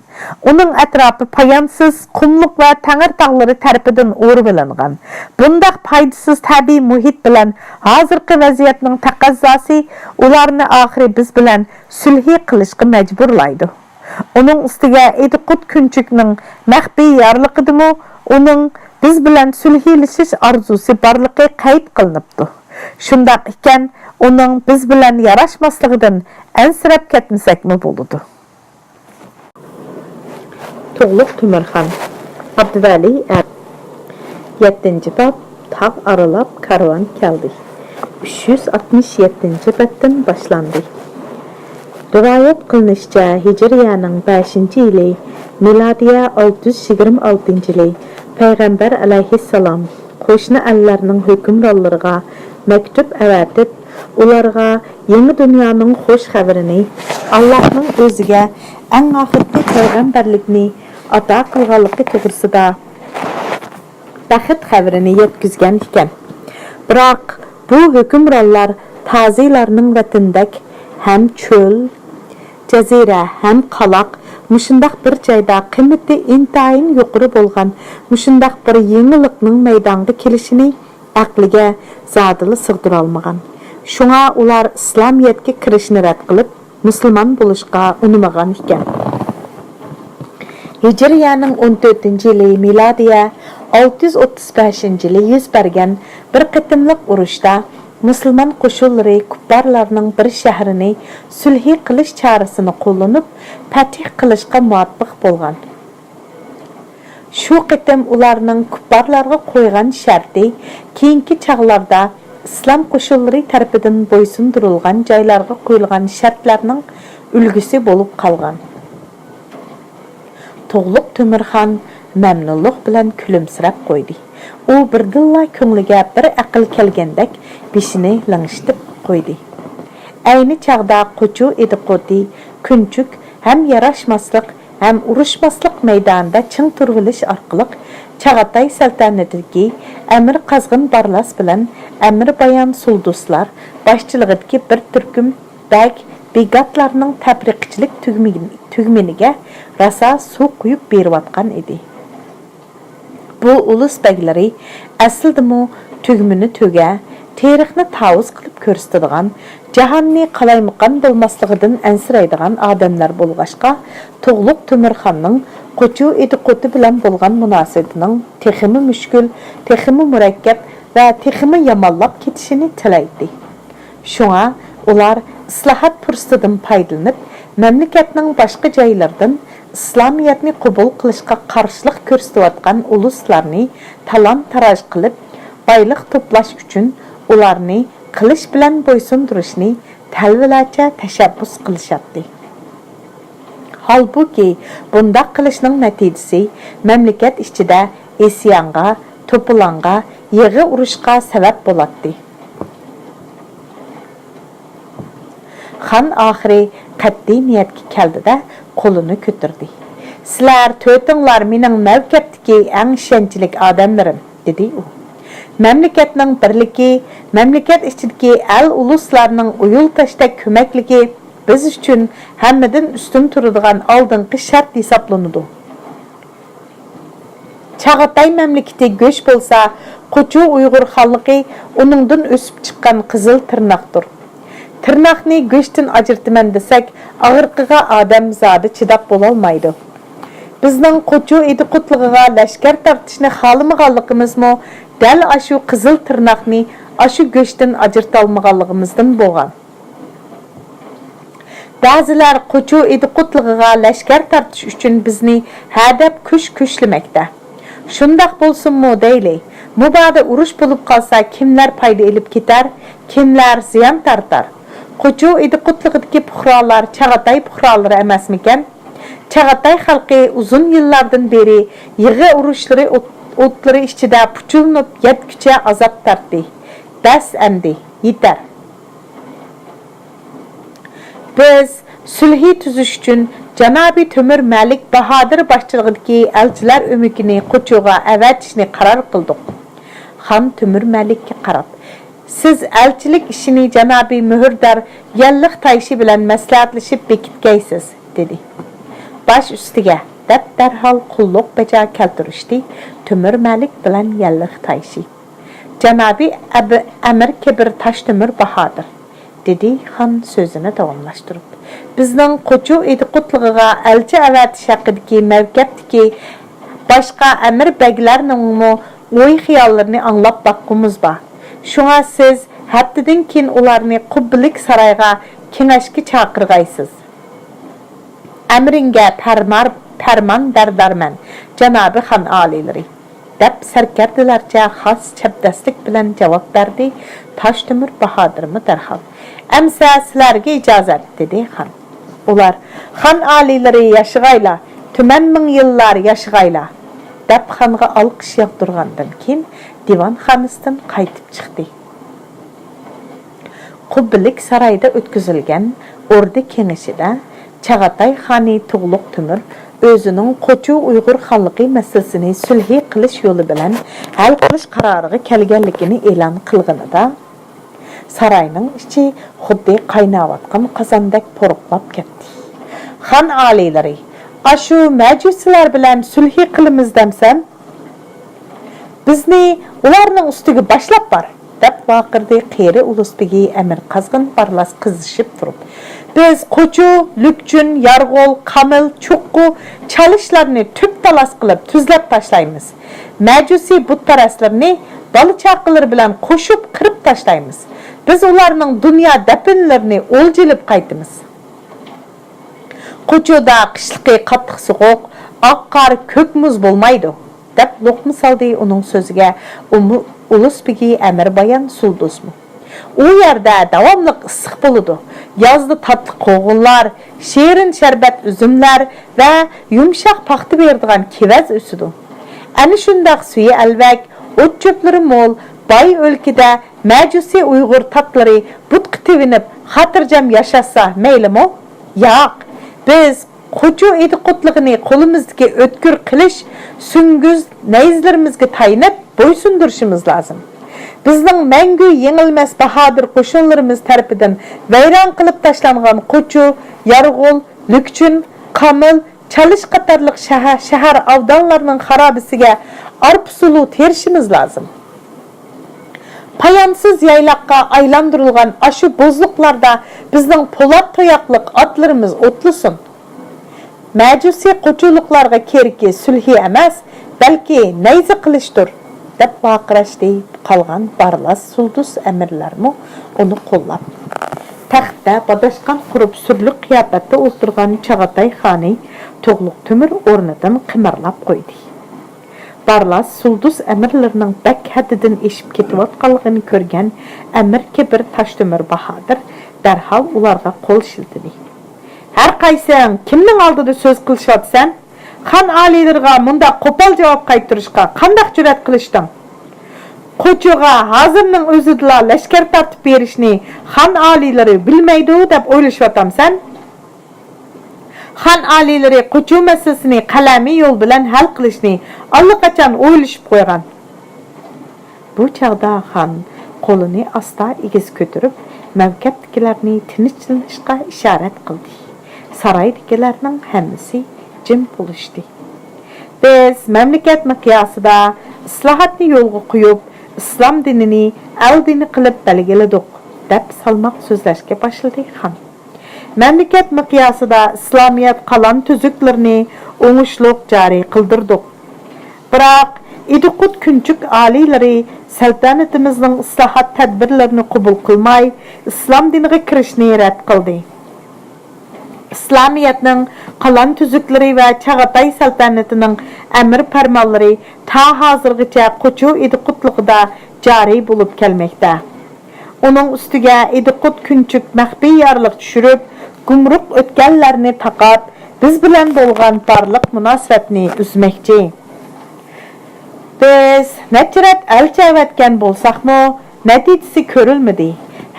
ئۇنىڭ ئەتراپى پايانسىز قۇملۇق ۋە تەڭرىتاغلىرى تەرىپىدىن ئورىۋېلىنغان. بۇنداق پايدىسىز تەبىئىي مۇھىت بىلەن ھازىرقى ۋەزىيەتنىڭ تەقەززاسى ئۇلارنى ئاخىرى بىز بىلەن سۈلھى قىلىشقا مەجبۇرلايدۇ. ئۇنىڭ ئۈستىگە ئىدىقۇت كۈنچۈكنىڭ مەخپىي يارلىقىدىمۇ ئۇنىڭ بىز بىلەن سۈلھىلىشىش ئارزۇسى بارلىقى قەيت قىلىنىپتۇ. شۇنداق ئىكەن، ئۇنىڭ بىز بىلەن ياراشماسلىقىدىن ئەنسىرەپ كەتمىسەكمۇ بولىدۇ. تۇغلۇق تۆمۈرخان، ئابدۇۋەلى ئەر. يەتتىنچى باب، تاغ ئارىلاپ كارۋان كەلدى. ئۈچ يۈز ئاتمىش يەتتىنچى بەتتىن باشلاندى. رىۋايەت قىلىنىشىچە، ھىجرىيەنىڭ بەشىنچى يىلى، مىلادىيە ئالتە يۈز يىگىرمە ئالتىنچى يىلى، پەيغەمبەر ئەلەيھىسسالام قوشنا ئەللەرنىڭ ھۆكۈمرانلىرىغا مەكتۇپ ئەۋەتىپ، ئۇلارغا يېڭى دۇنيانىڭ خۇش خەۋىرىنى، ئاللاھنىڭ ئۆزىگە ئەڭ ئاخىرقى پەيغەمبەرلىكنى ئاتا قىلغانلىقى توغرىسىدا بەخت خەۋىرىنى يەتكۈزگەن ئىكەن. بىراق، بۇ ھۆكۈمرانلار تازىلارنىڭ ۋەتىنىدەك ھەم چۆل، جەزىرە ھەم قالاق، مۇشۇنداق بىر جايدا قىممىتى ئىنتايىن يۇقىرى بولغان مۇشۇنداق بىر يېڭىلىقنىڭ مەيدانغا كېلىشىنى ئەقلىگە زادىلا سىغدۇرالمىغان. شۇڭا ئۇلار ئىسلامىيەتكە كىرىشنى رەت قىلىپ، مۇسۇلمان بولۇشقا ئۇنىمىغان ئىكەن. ھىجرىيەنىڭ ئون تۆتىنچى يىلى، مىلادىيە ئالتە يۈز ئوتتۇز بەشىنچى يىلى يۈز بەرگەن بىر قېتىملىق ئۇرۇشتا مۇسۇلمان قوشۇنلىرى كۇپپارلارنىڭ بىر شەھىرىنى سۈلھى قىلىش چارىسىنى قوللىنىپ، پەتھ قىلىشقا مۇۋەپپەق بولغان. شۇ قېتىم ئۇلارنىڭ كۇپپارلارغا قويغان شەرتى، كېيىنكى چاغلاردا ئىسلام قوشۇنلىرى تەرىپىدىن بويسۇندۇرۇلغان جايلارغا قويۇلغان شەرتلەرنىڭ ئۈلگىسى بولۇپ قالغان. تۇغلۇق تۆمۈرخان مەمنۇنلۇق بىلەن كۈلۈمسىرەپ قويدى. ئۇ بىردىنلا كۆڭلىگە بىر ئەقىل كەلگەندەك بېشىنى لىڭشىتىپ قويدى. ئەينى چاغدا قوچۇ ئىدىقۇتى كۈنچۈك ھەم ياراشماسلىق ھەم ئۇرۇشماسلىق مەيدانىدا چىڭ تۇرۇۋېلىش ئارقىلىق، چاغاتاي سەلتەنىتىدىكى ئەمىر قازغىن بارلاس بىلەن ئەمىر بايان سۇلدۇسلار باشچىلىقىدىكى بىر تۈركۈم بەگ، بىگاتلارنىڭ تەپرىقىچىلىك تۈگمىگىنى، تۈگمىنىگە راسا سۇ قۇيۇپ بېرىۋاتقان ئىدى. بۇ ئۇلۇس بەگلىرى ئەسلىدىمۇ تۈگمىنى تۆگە، تېرىقنى تاۋۇز قىلىپ كۆرسىتىدىغان، جاھاننى قالايمىقان بولماسلىقىدىن ئەنسىرەيدىغان ئادەملەر بولغاچقا، تۇغلۇق تۆمۈرخاننىڭ قوچۇ ئىدىقۇتى بىلەن بولغان مۇناسىۋىتىنىڭ تېخىمۇ مۈشكۈل، تېخىمۇ مۇرەككەپ ۋە تېخىمۇ يامانلاپ كېتىشىنى تىلەيتتى. شۇڭا ئۇلار ئىسلاھات پۇرسىتىدىن پايدىلىنىپ، مەملىكەتنىڭ باشقا جايلىرىدىن ئىسلامىيەتنى قوبۇل قىلىشقا قارشىلىق كۆرسىتىۋاتقان ئۇلۇسلارنى تالان-تاراج قىلىپ، بايلىق توپلاش ئۈچۈن ئۇلارنى قىلىچ بىلەن بويسۇندۇرۇشنى تەلۋىلەرچە تەشەببۇس قىلىشاتتى. ھالبۇكى، بۇنداق قىلىشنىڭ نەتىجىسى مەملىكەت ئىچىدە ئىسيانغا، توپىلاڭغا، يىغا ئۇرۇشقا سەۋەب بولاتتى. خان ئاخىرى قەتئىي نىيەتكە كەلدى-دە، قولىنى كۆتۈردى. «سىلەر تۆتۈڭلار مېنىڭ نەۋكەپتىكى ئەڭ ئىشەنچلىك ئادەملىرىم»، دېدى ئۇ. «مەملىكەتنىڭ بىرلىكى، مەملىكەت ئىچىدىكى ئەل-ئۇلۇسلارنىڭ ئۇيۇلتاشتەك كۆمەكلىكى بىز ئۈچۈن ھەممىدىن ئۈستۈن تۇرىدىغان ئالدىنقى شەرت ھېسابلىنىدۇ. چاغاتاي مەملىكىتى گۆش بولسا، قوچۇ ئۇيغۇر خانلىقى ئۇنىڭدىن ئۆسۈپ چىققان قىزىل تىرناقتۇر. تىرناقنى گۆشتىن ئاجرىتىمەن دېسەك، ئاغرىقىغا ئادەم زادى چىداپ بولالمايدۇ. بىزنىڭ قوچۇ ئىدىقۇتلۇقىغا لەشكەر تارتىشنى خالىمىغانلىقىمىزمۇ دەل ئاشۇ قىزىل تىرناقنى ئاشۇ گۆشتىن ئاجرىتالمىغانلىقىمىزدىن بولغان. بەزىلەر قوچۇ ئىدىقۇتلۇقىغا لەشكەر تارتىش ئۈچۈن بىزنى ھەدەپ كۈش-كۈشلىمەكتە. شۇنداق بولسۇنمۇ دەيلى، مۇبادا ئۇرۇش بولۇپ قالسا، كىملەر پايدا ئېلىپ كېتەر، كىملەر زىيان تارتار؟ قوچۇ ئىدىقۇتلۇقىدىكى پۇقرالار چاغاتاي پۇقرالىرى ئەمەسمىكەن؟ چاغاتاي خەلقى ئۇزۇن يىللاردىن بېرى يىغا ئۇرۇشلىرى ئوت-، ئوتلىرى ئىچىدە پۇچۇلىنىپ يەتكۈچە ئازاب تارتتى. بەس ئەمدى، يېتەر! بىز سۈلھى تۈزۈش ئۈچۈن جانابى تۆمۈر مەلىك باھادىر باشچىلىقىدىكى ئەلچىلەر ئۆمىكىنى قوچۇغا ئەۋەتىشنى قارار قىلدۇق. خان تۆمۈر مەلىككە قاراپ، سىز ئەلچىلىك ئىشىنى جانابى مۆھۈردار يەللىق تايشى بىلەن مەسلىھەتلىشىپ بېكىتكەيسىز، دېدى. باش ئۈستىگە، دەپ دەرھال قۇللۇق بەجا كەلتۈرۈشتى تۆمۈر مەلىك بىلەن يەللىق تايشى. جانابى ئەب-، ئەمىر كېبىر تاشتۆمۈر باھادىر، دېدى خان سۆزىنى داۋاملاشتۇرۇپ. بىزنىڭ قوچۇ ئىدىقۇتلۇقىغا ئەلچى ئەۋەتىش ھەققىدىكى مەۋكەپتىكى باشقا ئەمىر بەگلەرنىڭمۇ ئوي-خىياللىرىنى ئاڭلاپ باققۇمىز بار. شۇڭا سىز ھەپتىدىن كېيىن ئۇلارنى قۇببىلىك سارايغا كېڭەشكە چاقىرغايسىز. ئەمرىڭگە پەرمار-، پەرمان بەردارمەن، جانابى خان ئالىيلىرى، دەپ سەركەردىلەرچە خاس چەبدەسلىك بىلەن جاۋاب بەردى تاشتۆمۈر باھادىرمۇ دەرھال. ئەمسە سىلەرگە ئىجازەت، دېدى خان. ئۇلار، خان ئالىيلىرى ياشىغايلا، تۈمەن مىڭ يىللار ياشىغايلا، دەپ خانغا ئالقىش ياغدۇرغاندىن كېيىن، دىۋانخانىسىدىن قايتىپ چىقتى. قۇببىلىك سارايدا ئۆتكۈزۈلگەن ئوردا كېڭىشىدە چاغاتاي خانى تۇغلۇق تۆمۈر ئۆزىنىڭ قوچۇ ئۇيغۇر خانلىقى مەسىلىسىنى سۈلھى قىلىش يولى بىلەن ھەل قىلىش قارارىغا كەلگەنلىكىنى ئېلان قىلغىنىدا، ساراينىڭ ئىچى خۇددى قايناۋاتقان قازاندەك پۇرۇقلاپ كەتتى. خان ئالىيلىرى، ئاشۇ مەجۇسىلەر بىلەن سۈلھى قىلىمىز دەمسەن؟ بىزنى ئۇلارنىڭ ئۈستىگە باشلاپ بار! دەپ ۋارقىرىدى قېرى ئۇلۇس بېگى ئەمىر قازغىن بارلاس قىزىشىپ تۇرۇپ. بىز قوچۇ، لۈكچۈن، يارغول، قامىل، چوققۇ، چالىشلارنى تۈپ تالاس قىلىپ تۈزلەپ تاشلايمىز. مەجۇسىي بۇتپەرەسلىرىنى بالا-چاقىلىرى بىلەن قوشۇپ قىرىپ تاشلايمىز. بىز ئۇلارنىڭ دۇنيا دەپنىلىرىنى ئولجا ئېلىپ قايتىمىز. قوچۇدا قىشلىقى قاتتىق سوغۇق، ئاق قار، كۆك مۇز بولمايدۇ، دەپ لوقما سالدى ئۇنىڭ سۆزىگە ئۇمۇ-، ئۇلۇس بېگى ئەمىر بايان سۇلدۇزمۇ. ئۇ يەردە داۋاملىق ئىسسىق بولىدۇ. يازدا تاتلىق قوغۇنلار، شېرىن شەربەت ئۈزۈملەر ۋە يۇمشاق پاختا بېرىدىغان كېۋەز ئۆسىدۇ. ئەنە شۇنداق سۈيى ئەلۋەك، ئوت-چۆپلىرى مول، باي ئۆلكىدە مەجۇسىي ئۇيغۇر تاتلىرى بۇتقا تېۋىنىپ، خاتىرجەم ياشاشسا مەيلىمۇ؟ ياق، بىز قوچۇ ئىدىقۇتلۇقىنى قولىمىزدىكى ئۆتكۈر قىلىچ، سۈڭگۈز، نەيزىلىرىمىزگە تايىنىپ بويسۇندۇرۇشىمىز لازىم. بىزنىڭ مەڭگۈ يېڭىلمەس باھادىر قوشۇنلىرىمىز تەرىپىدىن ۋەيران قىلىپ تاشلانغان قوچۇ، يارغول، لۈكچۈن، قامىل، چالىش قاتارلىق شەھەر، شەھەر ئاۋدانلارنىڭ خارابىسىگە ئارپا سۇلۇ تېرىشىمىز لازىم. پايانسىز يايلاققا ئايلاندۇرۇلغان ئاشۇ بوزلۇقلاردا بىزنىڭ پولات تاياقلىق ئاتلىرىمىز ئوتلىسۇن. مەجۇسىي قوچۇلۇقلارغا كېرىكى سۈلھى ئەمەس، بەلكى نەيزە قىلىشتۇر، دەپ ۋارقىراشتى. قالغان بارلاس سۇلدۇس ئەمىرلەرمۇ ئۇنى قوللاپ، تەختتە باداشقان قۇرۇپ سۈرلۈك قىياپەتتە ئولتۇرغان چاغاتاي خانى تۇغلۇق تۆمۈر ئورنىدىن قىمىرلاپ قويدى. بارلاس سۇلدۇس ئەمىرلىرىنىڭ بەك ھەددىدىن ئېشىپ كېتىۋاتقانلىقىنى كۆرگەن ئەمىر كېبىر تاشتۆمۈر باھادىر دەرھال ئۇلارغا قول شىلتىدى. ھەر قايسىڭ كىمنىڭ ئالدىدا سۆز قىلىشىۋاتىسەن؟ خان ئالىيلىرىغا مۇنداق قوپال جاۋاب قايتۇرۇشقا قانداق جۈرئەت قىلىشتىڭ؟ قوچۇغا ھازىرنىڭ ئۆزىدىلا لەشكەر تارتىپ بېرىشنى خان ئالىيلىرى بىلمەيدۇ دەپ ئويلىشىۋاتامسەن؟ خان ئالىيلىرى قوچۇ مەسىلىسىنى قەلەمىي يول بىلەن ھەل قىلىشنى ئاللىقاچان ئويلىشىپ قويغان. بۇ چاغدا خان قولىنى ئاستا ئېگىز كۆتۈرۈپ، مەملىكەتتىكىلەرنى تىنچلىنىشقا ئىشارەت قىلدى. سارايدىكىلەرنىڭ ھەممىسى جىم بولۇشتى. بىز مەملىكەت مىقياسىدا ئىسلاھاتنى يولغا قويۇپ، ئىسلام دىنىنى ئەل دىنى قىلىپ بەلگىلىدۇق، دەپ سالماق سۆزلەشكە باشلىدى خان. مەملىكەت مىقياسىدا ئىسلامىيەت قالان تۈزۈكلىرىنى ئوڭۇشلۇق جارى قىلدۇردۇق. بىراق، ئىدىقۇت كۈنچۈك ئالىيلىرى سەلتەنىتىمىزنىڭ ئىسلاھات تەدبىرلىرىنى قوبۇل قىلماي، ئىسلام دىنىغا كىرىشنى رەت قىلدى. ئىسلامىيەتنىڭ قالان تۈزۈكلىرى ۋە چاغاتاي سەلتەنىتىنىڭ ئەمىر پەرمانلىرى تا ھازىرغىچە قوچۇ ئىدىقۇتلۇقىدا جارى بولۇپ كەلمەكتە. ئۇنىڭ ئۈستىگە ئىدىقۇت كۈنچۈك مەخپىي يارلىق چۈشۈرۈپ، گۇمرۇك ئۆتكەللەرنى تاقاپ، بىز بىلەن بولغان بارلىق مۇناسىۋەتنى ئۈزمەكچى. بىز نەچچە رەت ئەلچى ئەۋەتكەن بولساقمۇ، نەتىجىسى كۆرۈلمىدى.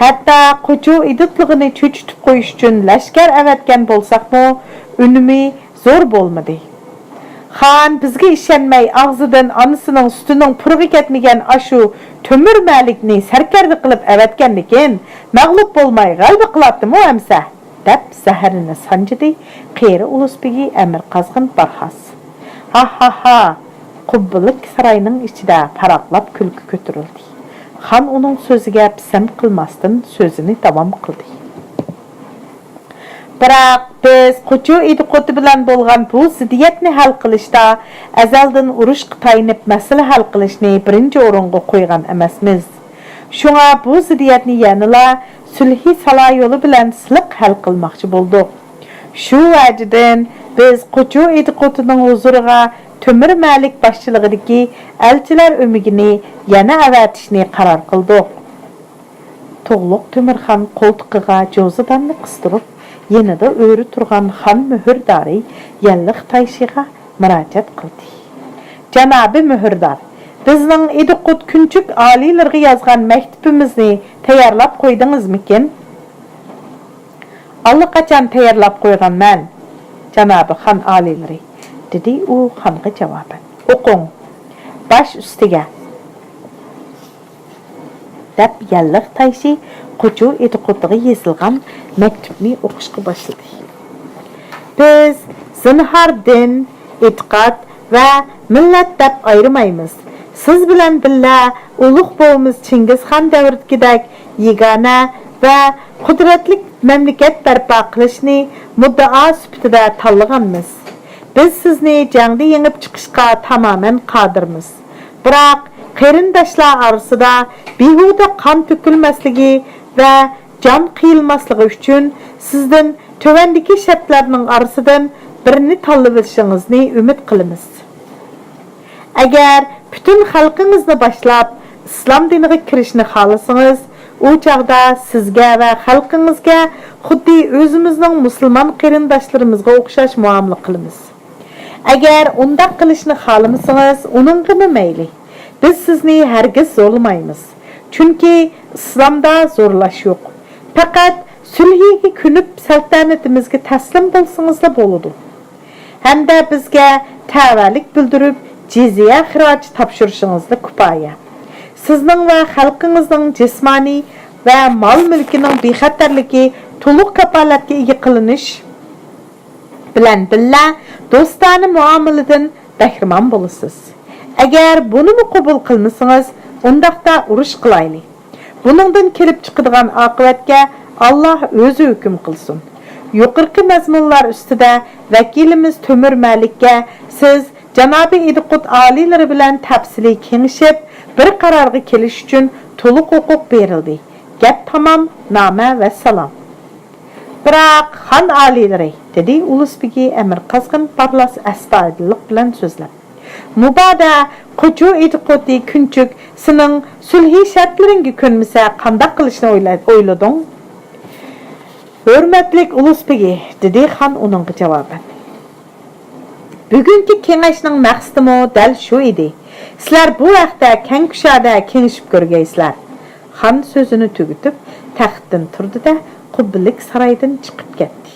ھەتتا قوچۇ ئىدىتلىقىنى چۆچۈتۈپ قويۇش ئۈچۈن لەشكەر ئەۋەتكەن بولساقمۇ، ئۈنۈمى زور بولمىدى. خان بىزگە ئىشەنمەي، ئاغزىدىن ئانىسىنىڭ سۈتىنىڭ پۇرىقى كەتمىگەن ئاشۇ تۆمۈر مەلىكنى سەركەردە قىلىپ ئەۋەتكەندىكىن، مەغلۇپ بولماي غەلىبە قىلاتتىمۇ ئەمسە، دەپ زەھىرىنى سانجىدى قېرى ئۇلۇس بېگى ئەمىر قازغىن بارھاس. ھا ھا ھا! قۇببىلىق ساراينىڭ ئىچىدە پاراقلاپ كۈلكە كۆتۈرۈلدى. خان ئۇنىڭ سۆزىگە پىسەنت قىلماستىن، سۆزىنى داۋام قىلدى. بىراق، بىز قوچۇ ئىدىقۇتى بىلەن بولغان بۇ زىددىيەتنى ھەل قىلىشتا ئەزەلدىن ئۇرۇشقا تايىنىپ مەسىلە ھەل قىلىشنى بىرىنچى ئورۇنغا قويغان ئەمەسمىز. شۇڭا بۇ زىددىيەتنى يەنىلا سۈلھى سالا يولى بىلەن سىلىق ھەل قىلماقچى بولدۇق. شۇ ۋەجىدىن، بىز قوچۇ ئىدىقۇتىنىڭ ھۇزۇرىغا تۆمۈر مەلىك باشچىلىقىدىكى ئەلچىلەر ئۆمىكىنى يەنە ئەۋەتىشنى قارار قىلدۇق. تۇغلۇق تۆمۈرخان قولتۇقىغا جوزىداننى قىستۇرۇپ، يېنىدا ئۆرە تۇرغان خان مۆھۈردارى يەنلىق تايشىغا مۇراجىئەت قىلدى. جانابىي مۆھۈردار، بىزنىڭ ئىدىقۇت كۈنچۈك ئالىيلىرىغا يازغان مەكتۇپىمىزنى تەييارلاپ قويدىڭىزمىكىن؟ ئاللىقاچان تەييارلاپ قويغانمەن، جانابىي خان ئالىيلىرى، دېدى ئۇ خانغا جاۋابەن. ئوقۇڭ، باش ئۈستىگە. دەپ يەنلىق تايشى قوچۇ ئىدىقۇتىغا يېزىلغان مەكتۇپنى ئوقۇشقا باشلىدى. بىز زىنھار دىن، ئېتىقاد ۋە مىللەت دەپ ئايرىمايمىز. سىز بىلەن بىللە ئۇلۇغ بوۋىمىز چىڭگىزخان دەۋرىدىكىدەك يېگانە ۋە قۇدرەتلىك مەملىكەت بەرپا قىلىشنى مۇددىئا سۈپىتىدە تاللىغانمىز. بىز سىزنى جەڭدە يېڭىپ چىقىشقا تامامەن قادىرمىز. بىراق، قېرىنداشلار ئارىسىدا بىھۇدە قان تۆكۈلمەسلىكى ۋە جان قىيىلماسلىقى ئۈچۈن سىزدىن تۆۋەندىكى شەرتلەرنىڭ ئارىسىدىن بىرىنى تاللىۋېلىشىڭىزنى ئۈمىد قىلىمىز. ئەگەر پۈتۈن خەلقىڭىزنى باشلاپ ئىسلام دىنىغا كىرىشنى خالىسىڭىز، ئۇ چاغدا سىزگە ۋە خەلقىڭىزگە خۇددى ئۆزىمىزنىڭ مۇسۇلمان قېرىنداشلىرىمىزغا ئوخشاش مۇئامىلە قىلىمىز. ئەگەر ئۇنداق قىلىشنى خالىمىسىڭىز، ئۇنىڭغىمۇ مەيلى. بىز سىزنى ھەرگىز زورلىمايمىز. چۈنكى ئىسلامدا زورلاش يوق. پەقەت سۈلھىگە كۆنۈپ، سەلتەنىتىمىزگە تەسلىم بولسىڭىزلا بولىدۇ. ھەمدە بىزگە تەۋەلىك بىلدۈرۈپ، جىزيە خىراجى تاپشۇرۇشىڭىزلا كۇپايە. سىزنىڭ ۋە خەلقىڭىزنىڭ جىسمانىي ۋە مال-مۈلكىنىڭ بىخەتەرلىكى تولۇق كاپالەتكە ئىگە قىلىنىش، بىلەن بىللە دوستانە مۇئامىلىدىن بەھرىمەن بولىسىز. ئەگەر بۇنىمۇ قوبۇل قىلمىسىڭىز، ئۇنداقتا ئۇرۇش قىلايلى. بۇنىڭدىن كېلىپ چىقىدىغان ئاقىۋەتكە ئاللا ئۆزى ھۆكۈم قىلسۇن. يۇقىرىقى مەزمۇنلار ئۈستىدە ۋەكىلىمىز تۆمۈر مەلىككە سىز جانابىي ئىدىقۇت ئالىيلىرى بىلەن تەپسىلىي كېڭىشىپ، بىر قارارغا كېلىش ئۈچۈن تولۇق ھوقۇق بېرىلدى. گەپ تامام، نامە ۋەسسالام. بىراق، خان ئالىيلىرى، دېدى ئۇلۇس بېگى ئەمىر قازغىن بارلاس ئەستايىدىللىق بىلەن سۆزلەپ. مۇبادا قوچۇ ئىدىقۇتى كۈنچۈك سېنىڭ سۈلھى شەرتلىرىڭگە كۆنمىسە، قانداق قىلىشنى ئويلا-، ئويلىدىڭ؟ ھۆرمەتلىك ئۇلۇس بېگى، دېدى خان ئۇنىڭغا جاۋابەن. بۈگۈنكى كېڭەشنىڭ مەقسىتىمۇ دەل شۇ ئىدى. سىلەر بۇ ھەقتە كەڭ كۇشادە كېڭىشىپ كۆرگەيسىلەر. خان سۆزىنى تۈگىتىپ، تەختتىن تۇردى-دە، قۇببىلىك سارايدىن چىقىپ كەتتى.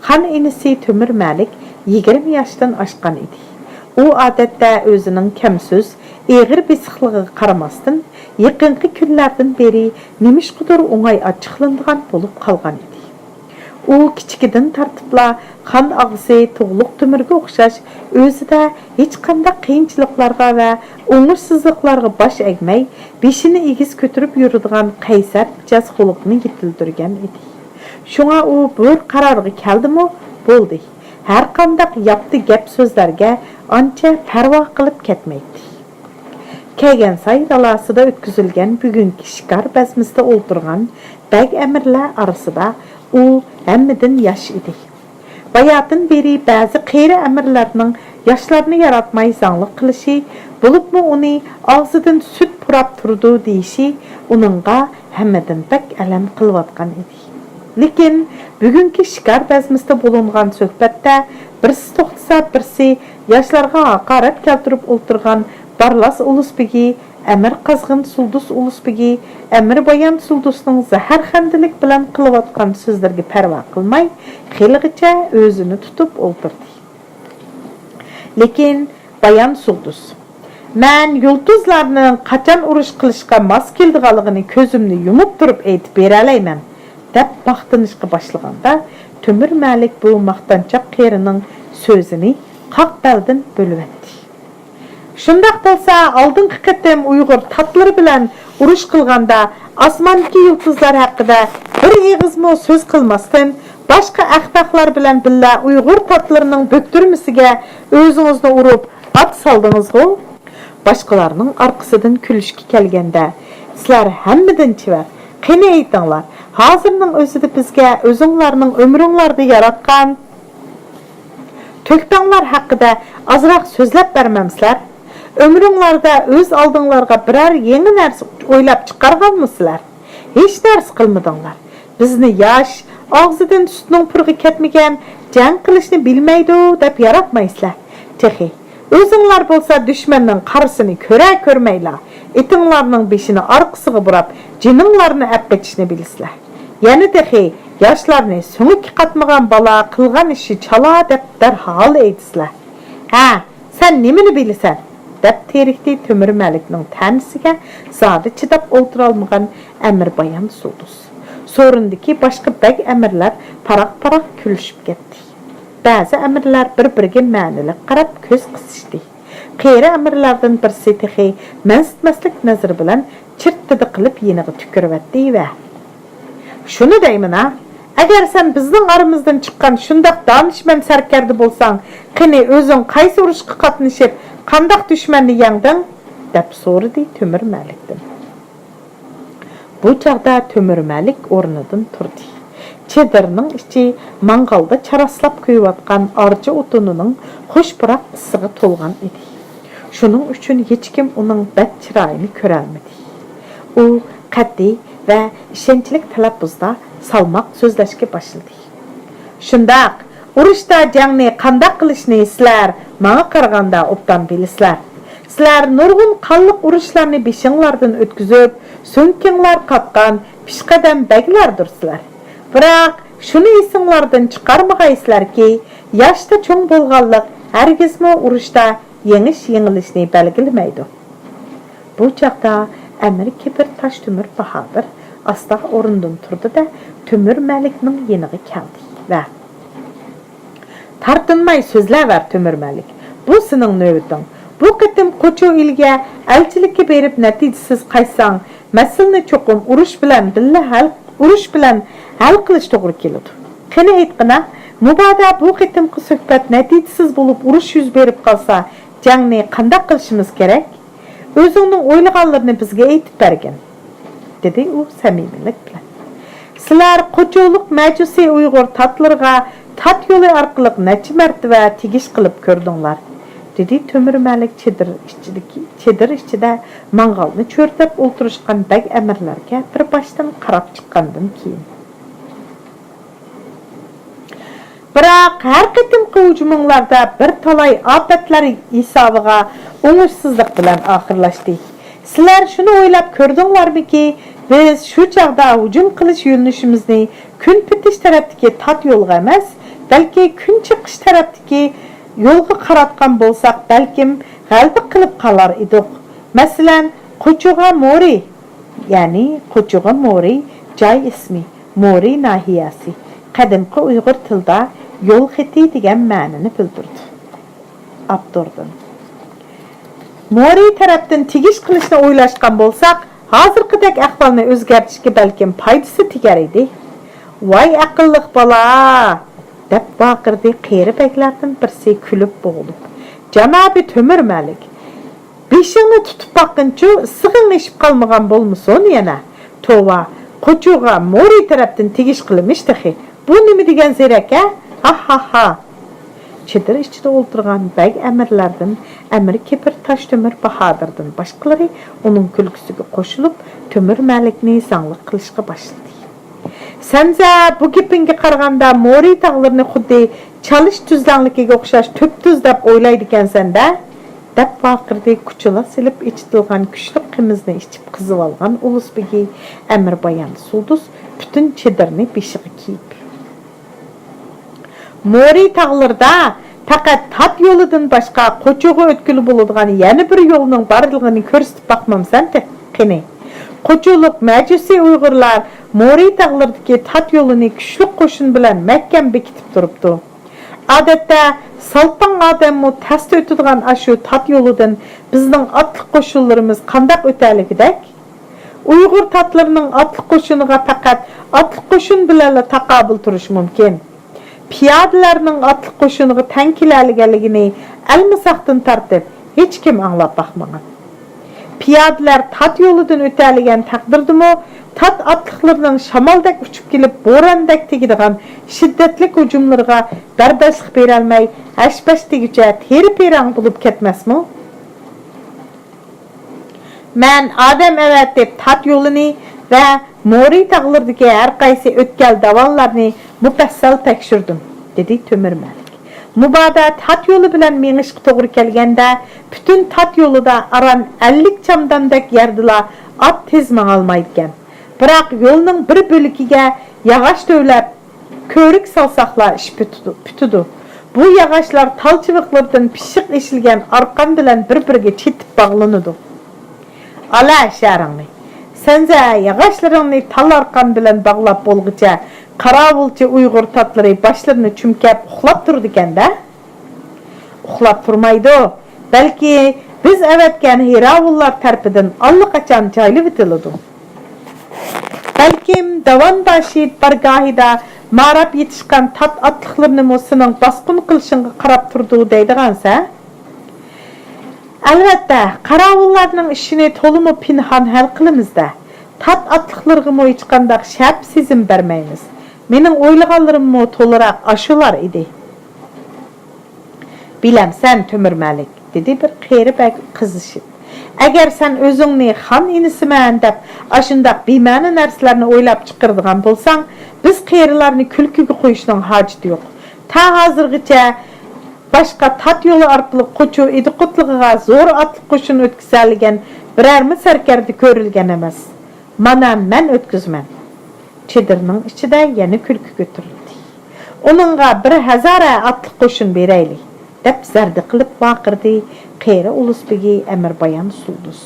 خان ئىنىسى تۆمۈر مەلىك يىگىرمە ياشتىن ئاشقان ئىدى. ئۇ ئادەتتە ئۆزىنىڭ كەمسۆز، ئېغىر بېسىقلىقىغا قارىماستىن، يېقىنقى كۈنلەردىن بېرى نېمىشقىدۇر ئوڭاي ئاچچىقلىنىدىغان بولۇپ قالغان ئىدى. ئۇ كىچىكىدىن تارتىپلا خان ئاغىسى تۇغلۇق تۆمۈرگە ئوخشاش ئۆزىدە ھېچقانداق قىيىنچىلىقلارغا ۋە ئوڭۇشسىزلىقلارغا باش ئەگمەي، بېشىنى ئېگىز كۆتۈرۈپ يۈرىدىغان قەيسەر مىجەز خۇلقىنى يېتىلدۈرگەن ئىدى. شۇڭا ئۇ بىر قارارغا كەلدىمۇ، بولدى، ھەرقانداق ياپتى گەپ-سۆزلەرگە ئانچە پەرۋا قىلىپ كەتمەيتتى. كەيگەنساي دالاسىدا ئۆتكۈزۈلگەن بۈگۈنكى شىكار بەزمىسىدە ئولتۇرغان بەگ ئەمىرلەر ئارىسىدا ئۇ ھەممىدىن ياش ئىدى. باياتىن بېرى بەزى قېرى ئەمىرلەرنىڭ ياشلارنى ياراتماي زاڭلىق قىلىشى، بولۇپمۇ ئۇنى ئاغزىدىن سۈت پۇراپ تۇرىدۇ دېيىشى ئۇنىڭغا ھەممىدىن بەك ئەلەم قىلىۋاتقان ئىدى. لېكىن بۈگۈنكى شىكار بەزمىسىدە بولۇنغان سۆھبەتتە بىرسى توختىسا، بىرسى ياشلارغا ھاقارەت كەلتۈرۈپ ئولتۇرغان بارلاس ئۇلۇس بېگى، ئەمىر قازغىن سۇلدۇس ئۇلۇس بېگى، ئەمىر بايان سۇلدۇسنىڭ زەھەرخەندىلىك بىلەن قىلىۋاتقان سۆزلىرىگە پەرۋا قىلماي، خېلىغىچە ئۆزىنى تۇتۇپ ئولتۇردى. لېكىن بايان سۇلدۇس، مەن يۇلتۇزلارنىڭ قاچان ئۇرۇش قىلىشقا ماس كېلىدىغانلىقىنى كۆزۈمنى يۇمۇپ تۇرۇپ ئېيتىپ بېرەلەيمەن، دەپ ماختىنىشقا باشلىغاندا، تۆمۈر مەلىك بۇ ماختانچاق قېرىنىڭ سۆزىنى قاق بەلدىن بۆلۈۋەتتى. شۇنداق بولسا، ئالدىنقى قېتىم ئۇيغۇر تاتلىرى بىلەن ئۇرۇش قىلغاندا، ئاسماندىكى يۇلتۇزلار ھەققىدە بىر ئېغىزمۇ سۆز قىلماستىن، باشقا ئەخمەقلەر بىلەن بىللە ئۇيغۇر تاتلىرىنىڭ بۆكتۈرمىسىگە ئۆزىڭىزنى ئۇرۇپ، ئات سالدىڭىزغۇ؟ باشقىلارنىڭ ئارقىسىدىن كۈلۈشكە كەلگەندە، سىلەر ھەممىدىن چېۋەر. قېنى ئېيتىڭلار، ھازىرنىڭ ئۆزىدە بىزگە ئۆزۈڭلارنىڭ ئۆمرۈڭلاردا ياراتقان تۆھپەڭلار ھەققىدە ئازراق سۆزلەپ بەرمەمسىلەر؟ ئۆمرۈڭلاردا ئۆز ئالدىڭلارغا بىرەر يېڭى نەرسە ئويلاپ چىقارغانمۇسىلەر؟ ھېچ نەرسە قىلمىدىڭلار. بىزنى ياش، ئاغزىدىن سۈتنىڭ پۇرىقى كەتمىگەن، جەڭ قىلىشنى بىلمەيدۇ دەپ ياراتمايسىلەر. تېخى ئۆزۈڭلار بولسا دۈشمەننىڭ قارىسىنى كۆرە كۆرمەيلا، ئېتىڭلارنىڭ بېشىنى ئارقىسىغا بۇراپ، جېنىڭلارنى ئەپ قېچىشنى بىلىسىلەر. يەنە تېخى ياشلارنى سۆڭىكى قاتمىغان بالا قىلغان ئىشى چالا دەپ دەرھال ئېيتىسىلەر. ھە، سەن نېمىنى بىلىسەن؟ دەپ تېرىكتى تۆمۈر مەلىكنىڭ تەنىسىگە زادى چىداپ ئولتۇرالمىغان ئەمىر بايان سۇلدۇس. سورۇندىكى باشقا بەگ ئەمىرلەر پاراق-پاراق كۈلۈشۈپ كەتتى. بەزى ئەمىرلەر بىر-بىرىگە مەنىلىك قاراپ كۆز قىسىشتى. قېرى ئەمىرلەردىن بىرسى تېخى مەنسىتمەسلىك نەزىرى بىلەن چىرتتىدە قىلىپ يېنىغا تۈكۈرۈۋەتتى ۋە، شۇنى دەيمەن ھە، ئەگەر سەن بىزنىڭ ئارىمىزدىن چىققان شۇنداق دانىشمەن سەركەردە بولساڭ، قېنى ئۆزۈڭ قايسى ئۇرۇشقا قاتنىشىپ، قانداق دۈشمەننى يەڭدىڭ؟ دەپ سورىدى تۆمۈر مەلىكتىن. بۇ چاغدا تۆمۈر مەلىك ئورنىدىن تۇردى. چېدىرنىڭ ئىچى ماڭغالدا چاراسلاپ كۆيۈۋاتقان ئارچا ئوتۇنىنىڭ خۇش پۇراق ئىسسىغا تولغان ئىدى. شۇنىڭ ئۈچۈن ھېچكىم ئۇنىڭ بەت چىرايىنى كۆرەلمىدى. ئۇ قەتئىي ۋە ئىشەنچلىك تەلەپپۇزدا سالماق سۆزلەشكە باشلىدى. شۇنداق، ئۇرۇشتا جەڭنى قانداق قىلىشنى سىلەر ماڭا قارىغاندا ئوبدان بىلىسىلەر. سىلەر نۇرغۇن قانلىق ئۇرۇشلارنى بېشىڭلاردىن ئۆتكۈزۈپ، سۆڭىكىڭلار قاتقان پېشقەدەم بەگلەردۇرسىلەر. بىراق، شۇنى ئېسىڭلاردىن چىقارمىغايسىلەركى، ياشتا چوڭ بولغانلىق ھەرگىزمۇ ئۇرۇشتا يېڭىش-يېڭىلىشنى بەلگىلىمەيدۇ. بۇ چاغدا ئەمىر كېپىر تاشتۆمۈر باھادىر ئاستا ئورنىدىن تۇردى-دە، تۆمۈر مەلىكنىڭ يېنىغا كەلدى ۋە، تارتىنماي سۆزلەۋەر، تۆمۈر مەلىك. بۇ سېنىڭ نۆۋىتىڭ. بۇ قېتىم قوچۇ ئېلىگە ئەلچىلىككە بېرىپ نەتىجىسىز قايتساڭ، مەسىلىنى چوقۇم ئۇرۇش بىلەن بىللە ھەل، ئۇرۇش بىلەن ھەل قىلىش توغرا كېلىدۇ. قېنى ئېيتقىنا، مۇبادا بۇ قېتىمقى سۆھبەت نەتىجىسىز بولۇپ ئۇرۇش يۈز بېرىپ قالسا، جەڭنى قانداق قىلىشىمىز كېرەك؟ ئۆزۈڭنىڭ ئويلىغانلىرىنى بىزگە ئېيتىپ بەرگىن، دېدى ئۇ سەمىمىيلىك بىلەن. سىلەر قوچۇلۇق مەجۇسىي ئۇيغۇر تاتلىرىغا تات يولى ئارقىلىق نەچچە مەرتىۋە تېگىش قىلىپ كۆردۈڭلار، دېدى تۆمۈر مەلىك چېدىر ئىچىدىكى، چېدىر ئىچىدە ماڭغالنى چۆرىدەپ ئولتۇرۇشقان بەگ ئەمىرلەرگە بىر باشتىن قاراپ چىققاندىن كېيىن. بىراق، ھەر قېتىمقى ھۇجۇمۇڭلاردا بىر تالاي ئاپەتلەر ھېسابىغا ئوڭۇشسىزلىق بىلەن ئاخىرلاشتى. سىلەر شۇنى ئويلاپ كۆردۈڭلارمىكى، بىز شۇ چاغدا ھۇجۇم قىلىش يۆنىلىشىمىزنى كۈن پېتىش تەرەپتىكى تات يولغا ئەمەس، بەلكى كۈن چىقىش تەرەپتىكى يولغا قاراتقان بولساق، بەلكىم غەلىبە قىلىپ قالار ئىدۇق. مەسىلەن، قوچۇغا مورى، يەنى قوچۇغا مورى جاي ئىسمى، مورى ناھىيەسى، قەدىمكى ئۇيغۇر تىلىدا يول خېتى دېگەن مەنىنى بىلدۈرىدۇ. ئاپتوردىن. مورى تەرەپتىن تېگىش قىلىشنى ئويلاشقان بولساق، ھازىرقىدەك ئەھۋالنى ئۆزگەرتىشكە بەلكىم پايدىسى تېگەر ئىدى. ۋاي ئەقىللىق بالا! دەپ ۋارقىرىدى قېرى بەگلەردىن بىرسى كۈلۈپ بوغۇلۇپ. جانابى تۆمۈر مەلىك! بېشىڭنى تۇتۇپ باققىنچۇ، ئىسسىقىڭ ئېشىپ قالمىغان بولمىسۇن يەنە؟ توۋا، قوچۇغا مورى تەرەپتىن تېگىش قىلىمىش تېخى. بۇ نېمە دېگەن زېرەك ھە؟ ھاھاھا! چېدىر ئىچىدە ئولتۇرغان بەگ ئەمىرلەردىن ئەمىر كېپىر تاشتۆمۈر باھادىردىن باشقىلىرى ئۇنىڭ كۈلكىسىگە قوشۇلۇپ، تۆمۈر مەلىكنى زاڭلىق قىلىشقا باشلىدى. سەنزە، بۇ گېپىڭگە قارىغاندا مورى تاغلىرىنى خۇددى چالىش تۈزلەڭلىكىگە ئوخشاش تۈپتۈز دەپ ئويلايدىكەنسەن-دە! دەپ ۋارقىرىدى كۇچىلا سېلىپ ئېچىتىلغان كۈچلۈك قىمىزنى ئىچىپ قىزىۋالغان ئۇلۇس بېگى ئەمىر بايان سۇلدۇس پۈتۈن چېدىرنى بېشىغا كىيىپ. مورى تاغلىرىدا پەقەت تات يولىدىن باشقا قوچۇغا ئۆتكىلى بولىدىغان يەنە بىر يولنىڭ بارلىقىنى كۆرسىتىپ باقمامسەن تېخى، قېنى؟ قوچۇلۇق مەجۇسىي ئۇيغۇرلار مورى تاغلىرىدىكى تات يولىنى كۈچلۈك قوشۇن بىلەن مەھكەم بېكىتىپ تۇرۇپتۇ. ئادەتتە سالپاڭ ئادەممۇ تەستە ئۆتىدىغان ئاشۇ تات يولىدىن بىزنىڭ ئاتلىق قوشۇنلىرىمىز قانداق ئۆتەلىگۈدەك؟ ئۇيغۇر تاتلىرىنىڭ ئاتلىق قوشۇنىغا پەقەت ئاتلىق قوشۇن بىلەنلا تاقابىل تۇرۇش مۇمكىن. پىيادىلەرنىڭ ئاتلىق قوشۇنىغا تەڭ كېلەلىگەنلىكىنى ئەلمىساقتىن تارتىپ ھېچكىم ئاڭلاپ باقمىغان. پىيادىلەر تات يولىدىن ئۆتەلىگەن تەقدىردىمۇ، تات ئاتلىقلىرىنىڭ شامالدەك ئۇچۇپ كېلىپ، بوراندەك تېگىدىغان شىددەتلىك ھۇجۇملىرىغا بەرداشلىق بېرەلمەي، ھەش-پەش دېگۈچە تېرە-پېرەڭ بولۇپ كەتمەسمۇ؟ مەن ئادەم ئەۋەتىپ، تات يولىنى ۋە مورى تاغلىرىدىكى ھەر قايسى ئۆتكەل داۋانلارنى مۇپەسسەل تەكشۈردۈم، دېدى تۆمۈر مەلىك. مۇبادا تات يولى بىلەن مېڭىشقا توغرا كەلگەندە، پۈتۈن تات يولىدا ئاران ئەللىك چامدامدەك يەردىلا ئات تېز ماڭالمايدىكەن. بىراق يولنىڭ بىر بۆلىكىگە ياغاچ تۆۋلەپ، كۆۋرۈك سالساقلا ئىش پۈتىدۇ، پۈتىدۇ. بۇ ياغاچلار تال چىۋىقلىرىدىن پىششىق ئېشىلگەن ئارقان بىلەن بىر-بىرىگە چېتىپ باغلىنىدۇ. ئالا شەرىڭنى. سەنزە ياغاچلىرىڭنى تال ئارقان بىلەن باغلاپ بولغۇچە، قاراۋۇلچى ئۇيغۇر تاتلىرى باشلىرىنى چۈمكەپ ئۇخلاپ تۇرىدىكەن-دە. ئۇخلاپ تۇرمايدۇ. بەلكى بىز ئەۋەتكەن ھىراۋۇللار تەرىپىدىن ئاللىقاچان جايلىۋېتىلىدۇ. بەلكىم داۋانباشى بارگاھىدا ماراپ يېتىشقان تات ئاتلىقلىرىنىمۇ سېنىڭ باسقۇن قىلىشىڭغا قاراپ تۇرىدۇ دەيدىغانسەن؟ ئەلۋەتتە، قاراۋۇللارنىڭ ئىشىنى تولىمۇ پىنھان ھەل قىلىمىز-دە. تات ئاتلىقلىرىغىمۇ ھېچقانداق شەپ سېزىم بەرمەيمىز. مېنىڭ ئويلىغانلىرىممۇ تولىراق ئاشۇلار ئىدى. بىلەمسەن، تۆمۈر مەلىك، دېدى بىر قېرى بەگ قىزىشىپ. ئەگەر سەن ئۆزۈڭنى خان ئىنىسىمەن دەپ ئاشۇنداق بىمەنە نەرسىلەرنى ئويلاپ چىقىرىدىغان بولساڭ، بىز قېرىلارنى كۈلكىگە قويۇشنىڭ ھاجىتى يوق. تا ھازىرغىچە باشقا تات يولى ئارقىلىق قوچۇ ئىدىقۇتلۇقىغا زور ئاتلىق قوشۇن ئۆتكۈزەلىگەن بىرەرمۇ سەركەردە كۆرۈلگەن ئەمەس. مانا مەن ئۆتكۈزىمەن. چېدىرنىڭ ئىچىدە يەنە كۈلكە كۆتۈرۈلدى. ئۇنىڭغا بىر ھەزارە ئاتلىق قوشۇن بېرەيلى، دەپ زەردە قىلىپ ۋارقىرىدى قېرى ئۇلۇس بېگى ئەمىر بايان سۇلدۇس.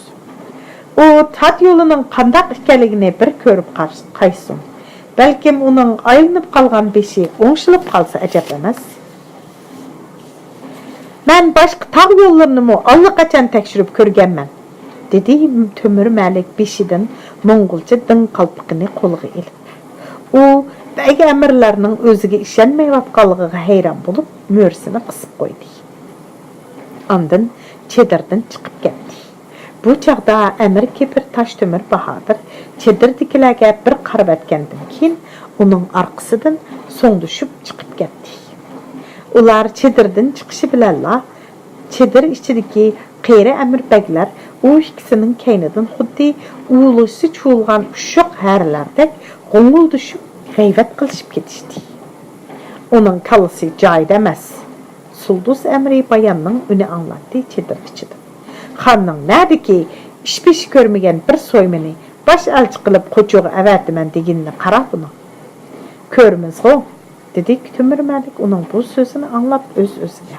ئۇ تات يولىنىڭ قانداق ئىكەنلىكىنى بىر كۆرۈپ قايتسۇن. بەلكىم ئۇنىڭ ئايلىنىپ قالغان بېشى ئوڭشىلىپ قالسا ئەجەب ئەمەس. مەن باشقا تاغ يوللىرىنىمۇ ئاللىقاچان تەكشۈرۈپ كۆرگەنمەن، دېدى تۆمۈر مەلىك بېشىدىن موڭغۇلچە دىڭ قالپىقىنى قولىغا ئېلىپ. ئۇ بەگ ئەمىرلەرنىڭ ئۆزىگە ئىشەنمەيۋاتقانلىقىغا ھەيران بولۇپ، مۈرىسىنى قىسىپ قويدى. ئاندىن چېدىردىن چىقىپ كەتتى. بۇ چاغدا ئەمىر كېپىر تاشتۆمۈر باھادىر چېدىردىكىلەرگە بىر قارىۋەتكەندىن كېيىن، ئۇنىڭ ئارقىسىدىن سوڭدىشىپ چىقىپ كەتتى. ئۇلار چېدىردىن چىقىشى بىلەنلا، چېدىر ئىچىدىكى قېرى ئەمىر بەگلەر ئۇ ئىككىسىنىڭ كەينىدىن خۇددى ئۇۋىلىشى چۇۋۇلغان ئۇششۇق ھەرىلەردەك غوڭۇلدىشىپ غەيۋەت قىلىشىپ كېتىشتى. ئۇنىڭ كاللىسى جايىدا ئەمەس. سۇلدۇس ئەمرى باياننىڭ ئۈنى ئاڭلاندى چېدىر ئىچىدىن. خاننىڭ نەدىكى ئىش-پېشى كۆرمىگەن بىر سويمىنى باش ئەلچى قىلىپ قوچۇغا ئەۋەتىمەن دېگىنىنى قارا بۇنىڭ. كۆرىمىزغۇ، دېدى تۆمۈر مەلىك ئۇنىڭ بۇ سۆزىنى ئاڭلاپ ئۆز-ئۆزىگە.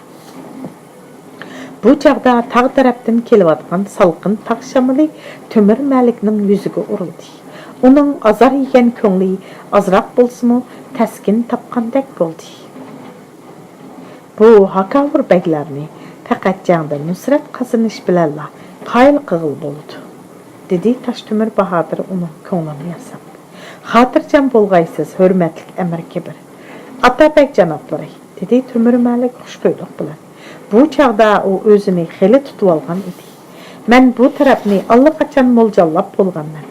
بۇ چاغدا تاغ تەرەپتىن كېلىۋاتقان سالقىن تاغ شامىلى تۆمۈر مەلىكنىڭ يۈزىگە ئۇرۇلدى. ئۇنىڭ ئازار يېگەن كۆڭلى ئازراق بولسىمۇ تەسكىن تاپقاندەك بولدى. بۇ ھاكاۋۇر بەگلەرنى پەقەت جەڭدە نۇسرەت قازىنىش بىلەنلا قايىل قىلغىلى بولىدۇ، دېدى تاشتۆمۈر باھادىر ئۇنىڭ كۆڭلىنى ياساپ. خاتىرجەم بولغايسىز، ھۆرمەتلىك ئەمىر كېبىر. ئاتابەگ جانابلىرى، دېدى تۆمۈر مەلىك خۇشخۇيلۇق بىلەن. بۇ چاغدا ئۇ ئۆزىنى خېلى تۇتۇۋالغان ئىدى. مەن بۇ تەرەپنى ئاللىقاچان مولجاللاپ بولغانمەن.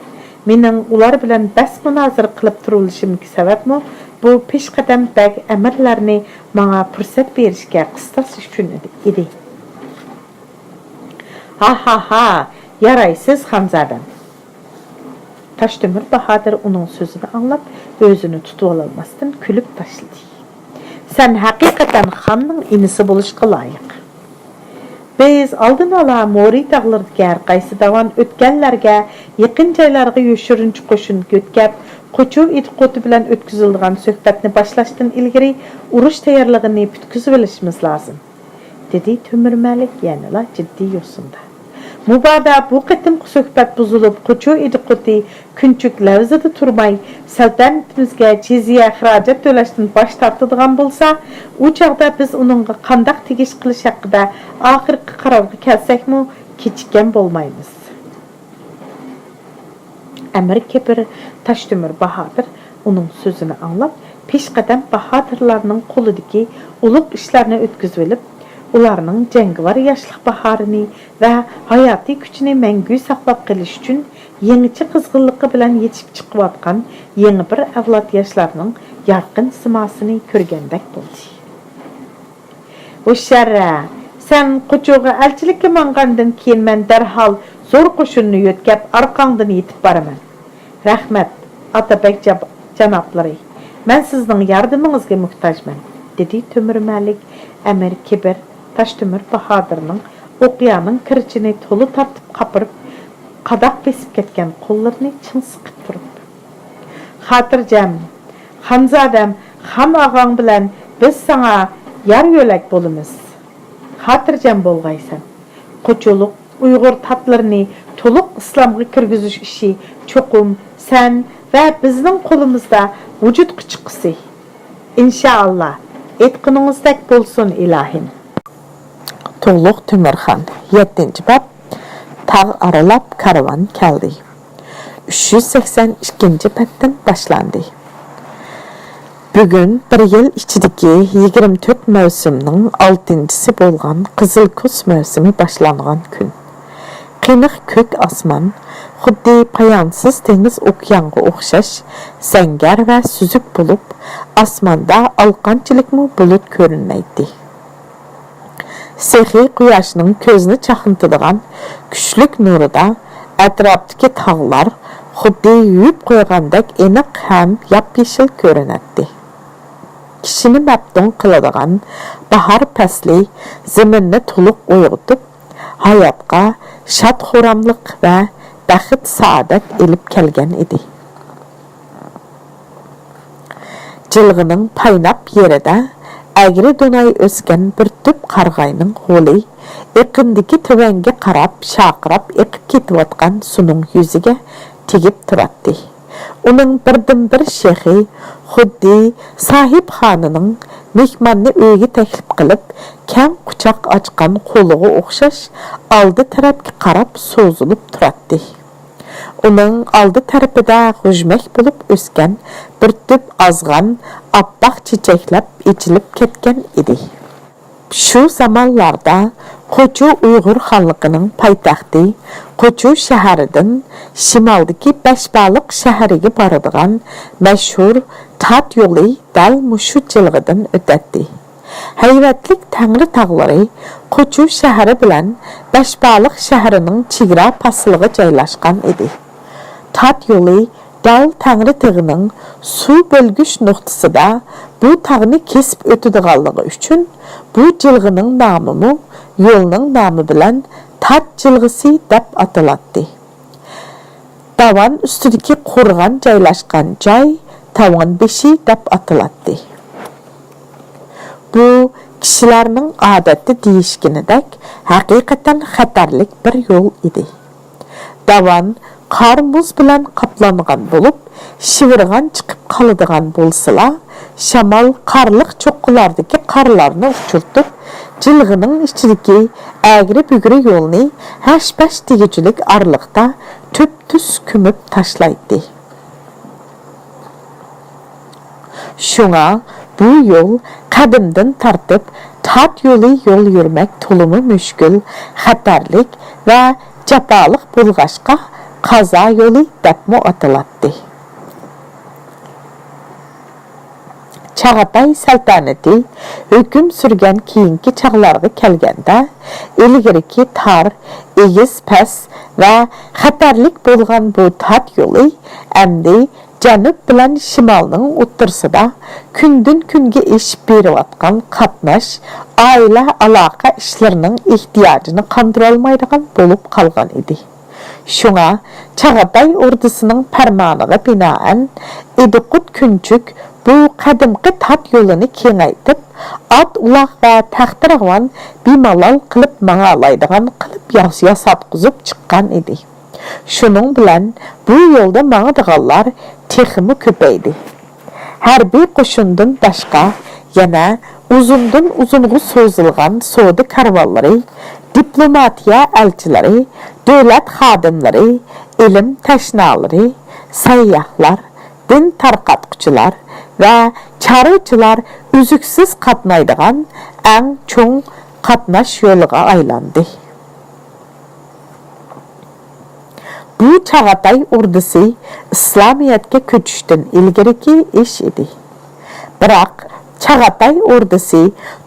مېنىڭ ئۇلار بىلەن بەس-مۇنازىرە قىلىپ تۇرۇۋېلىشىمدىكى سەۋەبمۇ بۇ پېشقەدەم بەگ ئەمىرلەرنى ماڭا پۇرسەت بېرىشكە قىستاش ئۈچۈن ئىدى. ھا، ھا، ھا، يارايسىز، خانزادەم. تاشتۆمۈر باھادىر ئۇنىڭ سۆزىنى ئاڭلاپ، ئۆزىنى تۇتۇۋالالماستىن كۈلۈپ تاشلىدى. سەن ھەقىقەتەن خاننىڭ ئىنىسى بولۇشقا لايىق. بىز ئالدىن ئالا مورى تاغلىرىدىكى ھەرقايسى داۋان ئۆتكەللەرگە، يېقىن جايلارغا يوشۇرۇنچە قوشۇن يۆتكەپ، قوچۇ ئىدىقۇتى بىلەن ئۆتكۈزۈلىدىغان سۆھبەتنى باشلاشتىن ئىلگىرى ئۇرۇش تەييارلىقىنى پۈتكۈزۈۋېلىشىمىز لازىم. دېدى تۆمۈر مەلىك يەنىلا جىددىي يوسۇندا. مۇبادا بۇ قېتىمقى سۆھبەت بۇزۇلۇپ، قوچۇ ئىدىقۇتى كۈنچۈك لەۋزىدە تۇرماي، سەلتەنىتىمىزگە جىزيە خىراجەت تۆلەشتىن باش تارتىدىغان بولسا، ئۇ چاغدا بىز ئۇنىڭغا قانداق تېگىش قىلىش ھەققىدە ئاخىرقى قارارغا كەلسەكمۇ، كېچىككەن بولمايمىز. ئەمىر كېپىر تاشتۆمۈر باھادىر ئۇنىڭ سۆزىنى ئاڭلاپ، پېشقەدەم باھادىرلارنىڭ قولىدىكى ئۇلۇغ ئىشلارنى ئۆتكۈزۈۋېلىپ، ئۇلارنىڭ جەڭگىۋار ياشلىق باھارىنى ۋە ھاياتىي كۈچىنى مەڭگۈ ساقلاپ قېلىش ئۈچۈن يېڭىچە قىزغىنلىقى بىلەن يېتىشىپ چىقىۋاتقان يېڭى بىر ئەۋلاد ياشلارنىڭ يارقىن سىماسىنى كۆرگەندەك بولدى. ھوشيار ھە! سەن قوچۇغا ئەلچىلىككە ماڭغاندىن كېيىن، مەن دەرھال زور قوشۇننى يۆتكەپ، ئارقاڭدىن يېتىپ بارىمەن. رەھمەت، ئاتابەگ جاب-، جانابلىرى، مەن سىزنىڭ ياردىمىڭىزگە موھتاجمەن، دېدى تۆمۈر مەلىك ئەمىر كېبىر تاشتۆمۈر باھادىرنىڭ ئوقيانىڭ كىرىچىنى تولا تارتىپ قاپىرىپ، قاداق بېسىپ كەتكەن قوللىرىنى چىڭ سىقىپ تۇرۇپ. خاتىرجەم، خانزادەم، خان ئاغاڭ بىلەن بىز ساڭا يار يۆلەك بولىمىز. خاتىرجەم بولغايسەن. قوچۇلۇق ئۇيغۇر تاتلىرىنى تولۇق ئىسلامغا كىرگۈزۈش ئىشى چوقۇم سەن ۋە بىزنىڭ قولىمىزدا ۋۇجۇدقا چىققۇسى. ئىنشائاللا، ئېيتقىنىڭىزدەك بولسۇن، ئىلاھىم. تۇغلۇق تۆمۈرخان، يەتتىنچى باب. تاغ ئارىلاپ كارۋان كەلدى. ئۈچ يۈز سەكسەن ئىككىنچى بەتتىن باشلاندى. بۈگۈن بىر يىل ئىچىدىكى يىگىرمە تۆت مەۋسۇمنىڭ ئالتىنچىسى بولغان قىزىل كۈز مەۋسۇمى باشلانغان كۈن. قېنىق كۆك ئاسمان خۇددى پايانسىز دېڭىز ئوكيانغا ئوخشاش زەڭگەر ۋە سۈزۈك بولۇپ، ئاسماندا ئالىقانچىلىكمۇ بۇلۇت كۆرۈنمەيتتى. سېخىي قۇياشنىڭ كۆزنى چاقنىتىدىغان كۈچلۈك نۇرىدا ئەتراپتىكى تاغلار خۇددى يۇيۇپ قويغاندەك ئېنىق ھەم ياپيېشىل كۆرۈنەتتى. كىشىنى مەپتۇن قىلىدىغان باھار پەسلى زېمىننى تولۇق ئويغىتىپ، ھاياتقا شاد-خۇراملىق ۋە بەخت-سائادەت ئېلىپ كەلگەن ئىدى. جىلغىنىڭ پايناپ يېرىدە ئەگرى دوناي ئۆسكەن بىر تۈپ قارىغاينىڭ غولى ئېقىندىكى تۆۋەنگە قاراپ شارقىراپ ئېقىپ كېتىۋاتقان سۇنىڭ يۈزىگە تېگىپ تۇراتتى. ئۇنىڭ بىردىنبىر شېخى خۇددى ساھىبخانىنىڭ مېھماننى ئۆيىگە تەكلىپ قىلىپ، كەڭ قۇچاق ئاچقان قولىغا ئوخشاش ئالدى تەرەپكە قاراپ سوزۇلۇپ تۇراتتى. ئۇنىڭ ئالدى تەرىپىدە غۇژمەك بولۇپ ئۆسكەن بىر تۈپ ئازغان ئاپئاق چېچەكلەپ ئېچىلىپ كەتكەن ئىدى. شۇ زامانلاردا قوچۇ ئۇيغۇر خانلىقىنىڭ پايتەختى قوچۇ شەھىرىدىن شىمالدىكى بەشبالىق شەھىرىگە بارىدىغان مەشھۇر تات يولى دەل مۇشۇ جىلغىدىن ئۆتەتتى. ھەيۋەتلىك تەڭرى تاغلىرى قوچۇ شەھىرى بىلەن بەشبالىق شەھىرىنىڭ چېگرا پاسىلىغا جايلاشقان ئىدى. تات يولى دەل تەڭرى تېغىنىڭ سۇ بۆلگۈچ نۇقتىسىدا بۇ تاغنى كېسىپ ئۆتىدىغانلىقى ئۈچۈن، بۇ جىلغىنىڭ نامىمۇ يولنىڭ نامى بىلەن تات جىلغىسى دەپ ئاتىلاتتى. داۋان ئۈستىدىكى قورغان جايلاشقان جاي تاۋان بېشى دەپ ئاتىلاتتى. بۇ كىشىلەرنىڭ ئادەتتە دېيىشكىنىدەك ھەقىقەتەن خەتەرلىك بىر يول ئىدى. داۋان قار-مۇز بىلەن قاپلانغان بولۇپ، شىۋىرغان چىقىپ قالىدىغان بولسىلا، شامال قارلىق چوققىلاردىكى قارلارنى ئۇچۇرتۇپ، جىلغىنىڭ ئىچىدىكى ئەگرى-بۈگرى يولنى ھەش-پەش دېگۈچىلىك ئارىلىقتا تۈپتۈز كۆمۈپ تاشلايتتى. شۇڭا بۇ يول قەدىمدىن تارتىپ تات يولى يول يۈرمەك تولىمۇ مۈشكۈل، خەتەرلىك ۋە جاپالىق بولغاچقا، قازا يولى دەپمۇ ئاتىلاتتى. چاغاتاي سەلتەنىتى ھۆكۈم سۈرگەن كېيىنكى چاغلارغا كەلگەندە، ئىلگىرىكى تار، ئېگىز-پەس ۋە خەتەرلىك بولغان بۇ تات يولى ئەمدى جەنۇب بىلەن شىمالنىڭ ئوتتۇرىسىدا كۈندىن-كۈنگە ئېشىپ بېرىۋاتقان قاتناش، ئائىلە ئالاقە ئىشلىرىنىڭ ئېھتىياجىنى قاندۇرالمايدىغان بولۇپ قالغان ئىدى. شۇڭا چاغاتاي ئوردىسىنىڭ پەرمانىغا بىنائەن، ئىدىقۇت كۈنچۈك بۇ قەدىمكى تات يولىنى كېڭەيتىپ، ئات-ئۇلاغ ۋە تەختىراۋان بىمالال قىلىپ ماڭالايدىغان قىلىپ ياس-، ياساتقۇزۇپ چىققان ئىدى. شۇنىڭ بىلەن بۇ يولدا ماڭىدىغانلار تېخىمۇ كۆپەيدى. ھەربىي قوشۇندىن باشقا، يەنە ئۇزۇندىن ئۇزۇنغا سوزۇلغان سودا كارۋانلىرى، دىپلوماتىيە ئەلچىلىرى، دۆلەت خادىملىرى، ئىلىم تەشنالىرى، سەيياھلار، دىن تارقاتقۇچىلار ۋە چارۋىچىلار ئۈزۈكسىز قاتنايدىغان ئەڭ چوڭ قاتناش يولىغا ئايلاندى. بۇ چاغاتاي ئوردىسى ئىسلامىيەتكە كۆچۈشتىن ئىلگىرىكى ئىش ئىدى. بىراق، چاغاتاي ئوردىسى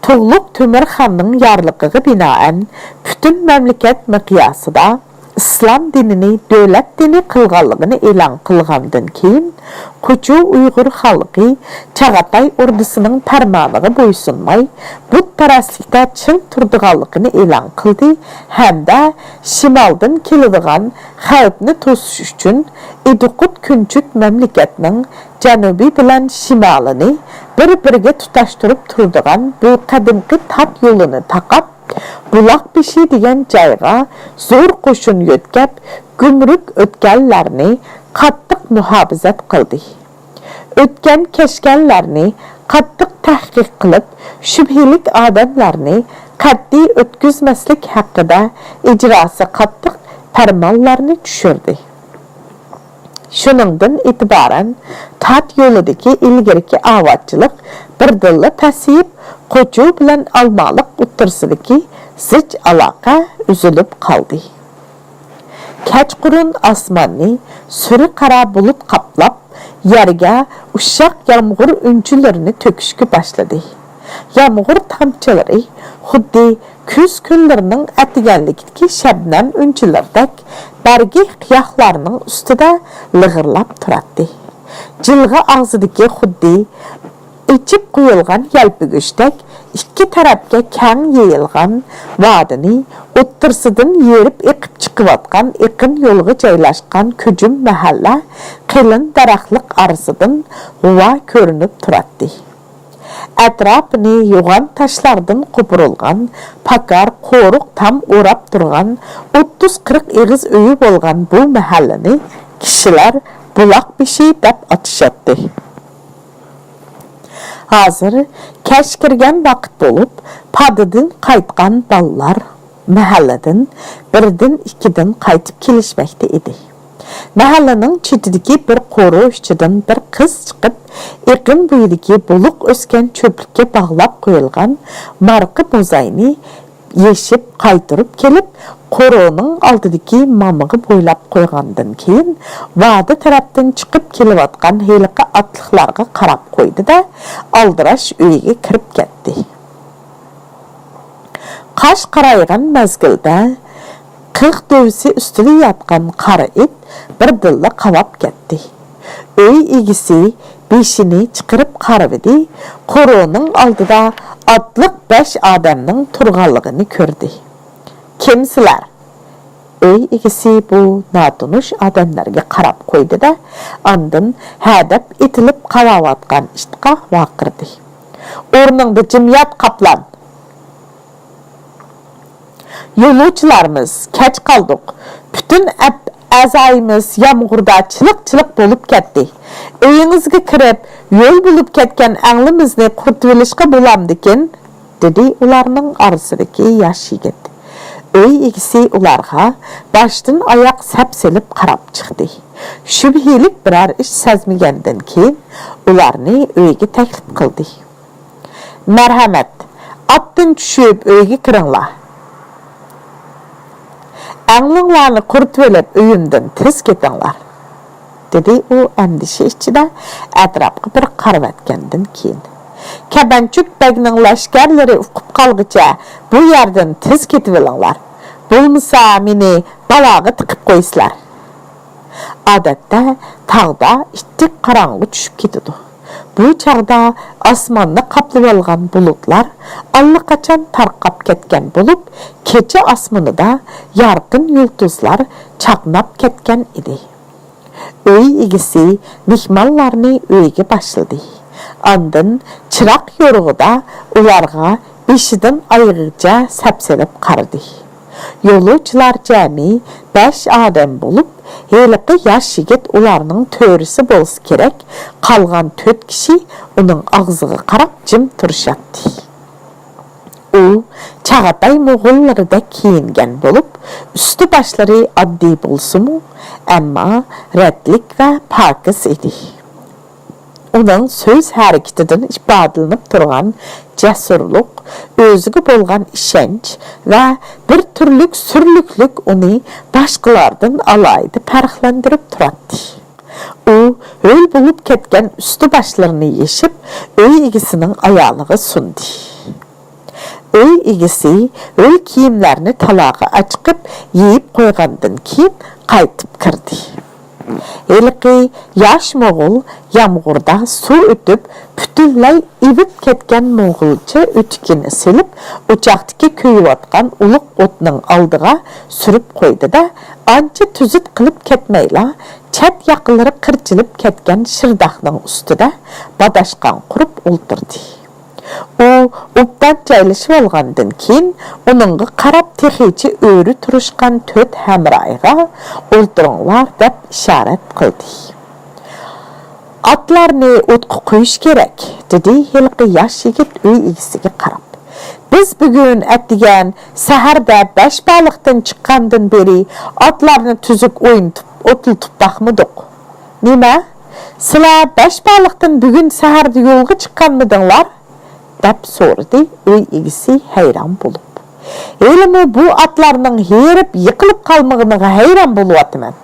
تۇغلۇق تۆمۈرخاننىڭ يارلىقىغا بىنائەن، پۈتۈن مەملىكەت مىقياسىدا ئىسلام دىنىنى دۆلەت دىنى قىلغانلىقىنى ئېلان قىلغاندىن كېيىن، قوچۇ ئۇيغۇر خانلىقى چاغاتاي ئوردىسىنىڭ پەرمانىغا بويسۇنماي، بۇتپەرەسلىكتە چىڭ تۇرىدىغانلىقىنى ئېلان قىلدى ھەمدە شىمالدىن كېلىدىغان خەۋپنى توسۇش ئۈچۈن، ئىدىقۇت كۈنچۈك مەملىكەتنىڭ جەنۇبى بىلەن شىمالىنى بىر-بىرىگە تۇتاشتۇرۇپ تۇرىدىغان بۇ قەدىمكى تات يولىنى تاقاپ، بۇلاق بېشى دېگەن جايغا زور قوشۇن يۆتكەپ، گۈمرۈك ئۆتكەللەرنى قاتتىق مۇھاپىزەت قىلدى. ئۆتكەن-كەچكەنلەرنى قاتتىق تەھقىق قىلىپ، شۈبھىلىك ئادەملەرنى قەتئىي ئۆتكۈزمەسلىك ھەققىدە ئىجراسى قاتتىق پەرمانلارنى چۈشۈردى. شۇنىڭدىن ئېتىبارەن، تات يولىدىكى ئىلگىرىكى ئاۋاتچىلىق بىردىنلا پەسىيىپ، قوچۇ بىلەن ئالمالىق ئوتتۇرىسىدىكى زىچ ئالاقە ئۈزۈلۈپ قالدى. كەچقۇرۇن ئاسماننى سۈرە قارا بۇلۇت قاپلاپ، يەرگە ئۇششاق يامغۇر ئۈنچىلىرىنى تۆكۈشكە باشلىدى. يامغۇر تامچىلىرى خۇددى كۈز كۈنلىرىنىڭ ئەتىگەنلىكىدىكى شەبنەم ئۈنچىلىرىدەك بەرگى قىياقلارنىڭ ئۈستىدە لىغىرلاپ تۇراتتى. جىلغا ئاغزىدىكى خۇددى ئېچىپ قويۇلغان يەلپۈگۈچتەك ئىككى تەرەپكە كەڭ يېيىلغان ۋادىنى ئوتتۇرىسىدىن يېرىپ ئېقىپ چىقىۋاتقان ئېقىن يولغا جايلاشقان كۆجۈم مەھەللە قېلىن دەرەخلىك ئارىسىدىن غۇۋا كۆرۈنۈپ تۇراتتى. ئەتراپىنى يوغان تاشلاردىن قوپۇرۇلغان پاكار قورۇق تام ئوراپ تۇرغان ئوتتۇز قىرىق ئېغىز ئۆيى بولغان بۇ مەھەللىنى كىشىلەر بۇلاق بېشى دەپ ئاتىشاتتى. ھازىر كەچ كىرگەن ۋاقىت بولۇپ، پادىدىن قايتقان بالىلار مەھەللىدىن بىردىن، ئىككىدىن قايتىپ كېلىشمەكتە ئىدى. مەھەللىنىڭ چېتىدىكى بىر قورۇ ئىچىدىن بىر قىز چىقىپ، ئېقىن بويىدىكى بۇلۇق ئۆسكەن چۆپلۈككە باغلاپ قويۇلغان مارقا موزاينى يېشىپ قايتۇرۇپ كېلىپ، قورۇنىڭ ئالدىدىكى مامىغا بويلاپ قويغاندىن كېيىن، ۋادى تەرەپتىن چىقىپ كېلىۋاتقان ھېلىقى ئاتلىقلارغا قاراپ قويدى-دە، ئالدىراش ئۆيىگە كىرىپ كەتتى. قاش قارايغان مەزگىلدە قىغ دۆۋىسى ئۈستىدە ياتقان قارا ئىت بىردىنلا قاۋاپ كەتتى. ئۆي ئىگىسى بېشىنى چىقىرىپ قارىۋىدى، قورۇنىڭ ئالدىدا ئاتلىق بەش ئادەمنىڭ تۇرغانلىقىنى كۆردى. «كىمسىلەر؟» ئۆي ئىگىسى بۇ ناتونۇش ئادەملەرگە قاراپ قويدى-دە، ئاندىن ھەدەپ ئېتىلىپ قاۋاۋاتقان ئىتقا ۋارقىرىدى: «ئورنۇڭدا جىم يات، قاپلان!» «يولۇچىلارمىز، كەچ قالدۇق. پۈتۈن ئەپ-، ئەزايىمىز يامغۇردا چىلىق-چىلىق بولۇپ كەتتى. ئۆيىڭىزگە كىرىپ، يول بولۇپ كەتكەن ئەڭلىمىزنى قۇرۇتۇۋېلىشقا بولامدىكىن؟» دېدى ئۇلارنىڭ ئارىسىدىكى ياش يىگىت. ئۆي ئىگىسى ئۇلارغا باشتىن ئاياق سەپ سېلىپ قاراپ چىقتى. شۈبھىلىك بىرەر ئىش سەزمىگەندىن كېيىن، ئۇلارنى ئۆيگە تەكلىپ قىلدى. «مەرھەمەت، ئاتتىن چۈشۈپ ئۆيگە كىرىڭلار. ئەڭلىڭلارنى قۇرۇتۇۋېلىپ ئۆيۈمدىن تېز كېتىڭلار.» دېدى ئۇ ئەندىشە ئىچىدە ئەتراپقا بىر قارىۋەتكەندىن كېيىن. «كەبەنچۈك بەگنىڭ لەشكەرلىرى ئۇقۇپ قالغىچە بۇ يەردىن تېز كېتىۋېلىڭلار. بولمىسا مېنى بالاغا تىقىپ قويىسىلەر.» ئادەتتە تاغدا ئىتتىك قاراڭغۇ چۈشۈپ كېتىدۇ. بۇ چاغدا ئاسماننى قاپلىۋالغان بۇلۇتلار ئاللىقاچان تارقاپ كەتكەن بولۇپ، كېچە ئاسمىنىدا يارقىن يۇلتۇزلار چاقناپ كەتكەن ئىدى. ئۆي ئىگىسى مېھمانلارنى ئۆيگە باشلىدى. ئاندىن چىراغ يورۇقىدا ئۇلارغا بېشىدىن ئايىغىغىچە سەپسېلىپ قارىدى. يولۇچىلار جەمئىي بەش ئادەم بولۇپ، ھېلىقى ياش يىگىت ئۇلارنىڭ تۆرىسى بولسا كېرەك، قالغان تۆت كىشى ئۇنىڭ ئاغزىغا قاراپ جىم تۇرۇشاتتى. ئۇ چاغاتاي موغۇللىرىدەك كىيىنگەن بولۇپ، ئۈستى باشلىرى ئاددىي بولسىمۇ، ئەمما رەتلىك ۋە پاكىز ئىدى. ئۇنىڭ سۆز ھەرىكىتىدىن ئىپادىلىنىپ تۇرغان جەسۇرلۇق، ئۆزىگە بولغان ئىشەنچ ۋە بىر تۈرلۈك سۈرلۈكلۈك ئۇنى باشقىلاردىن ئالاھىدە پەرقلەندۈرۈپ تۇراتتى. ئۇ ھۆل بولۇپ كەتكەن ئۈستى باشلىرىنى يېشىپ، ئۆي ئىگىسىنىڭ ئايالىغا سۇندى. ئۆي ئىگىسى ھۆل كىيىملەرنى تالاغا ئاچىقىپ يېيىپ قويغاندىن كېيىن قايتىپ كىردى. ھېلىقى ياش موغۇل يامغۇردا سۇ ئۆتۈپ، پۈتۈنلەي ئىۋىپ كەتكەن موغۇلچە ئۆتۈكىنى سېلىپ، ئوچاقتىكى كۆيۈۋاتقان ئۇلۇغ ئوتنىڭ ئالدىغا سۈرۈپ قويدى-دە، ئانچە تۈزۈت قىلىپ كەتمەيلا، چەت ياقىلىرى قىرچىلىپ كەتكەن شىرداقنىڭ ئۈستىدە باداشقان قۇرۇپ ئولتۇردى. ئۇ ئوبدان جايلىشىۋالغاندىن كېيىن، ئۇنىڭغا قاراپ تېخىچە ئۆرە تۇرۇشقان تۆت ھەمراھىغا «ئولتۇرۇڭلار» دەپ ئىشارەت قىلدى. «ئاتلارنى ئوتقا قويۇش كېرەك»، دېدى ھېلىقى ياش يىگىت ئۆي ئىگىسىگە قاراپ. «بىز بۈگۈن ئەتىگەن سەھەردە بەش بالىقتىن چىققاندىن بېرى ئاتلارنى تۈزۈك ئوينىتىپ، ئوتلىتىپ باقمىدۇق. نېمە؟ سىلەر بەش بالىقتىن بۈگۈن سەھەردە يولغا چىققانمىدىڭلار؟» دەپ سورىدى ئۆي ئىگىسى ھەيران بولۇپ. «ھېلىمۇ بۇ ئاتلارنىڭ ھېرىپ يىقىلىپ قالمىغىنىغا ھەيران بولۇۋاتىمەن.»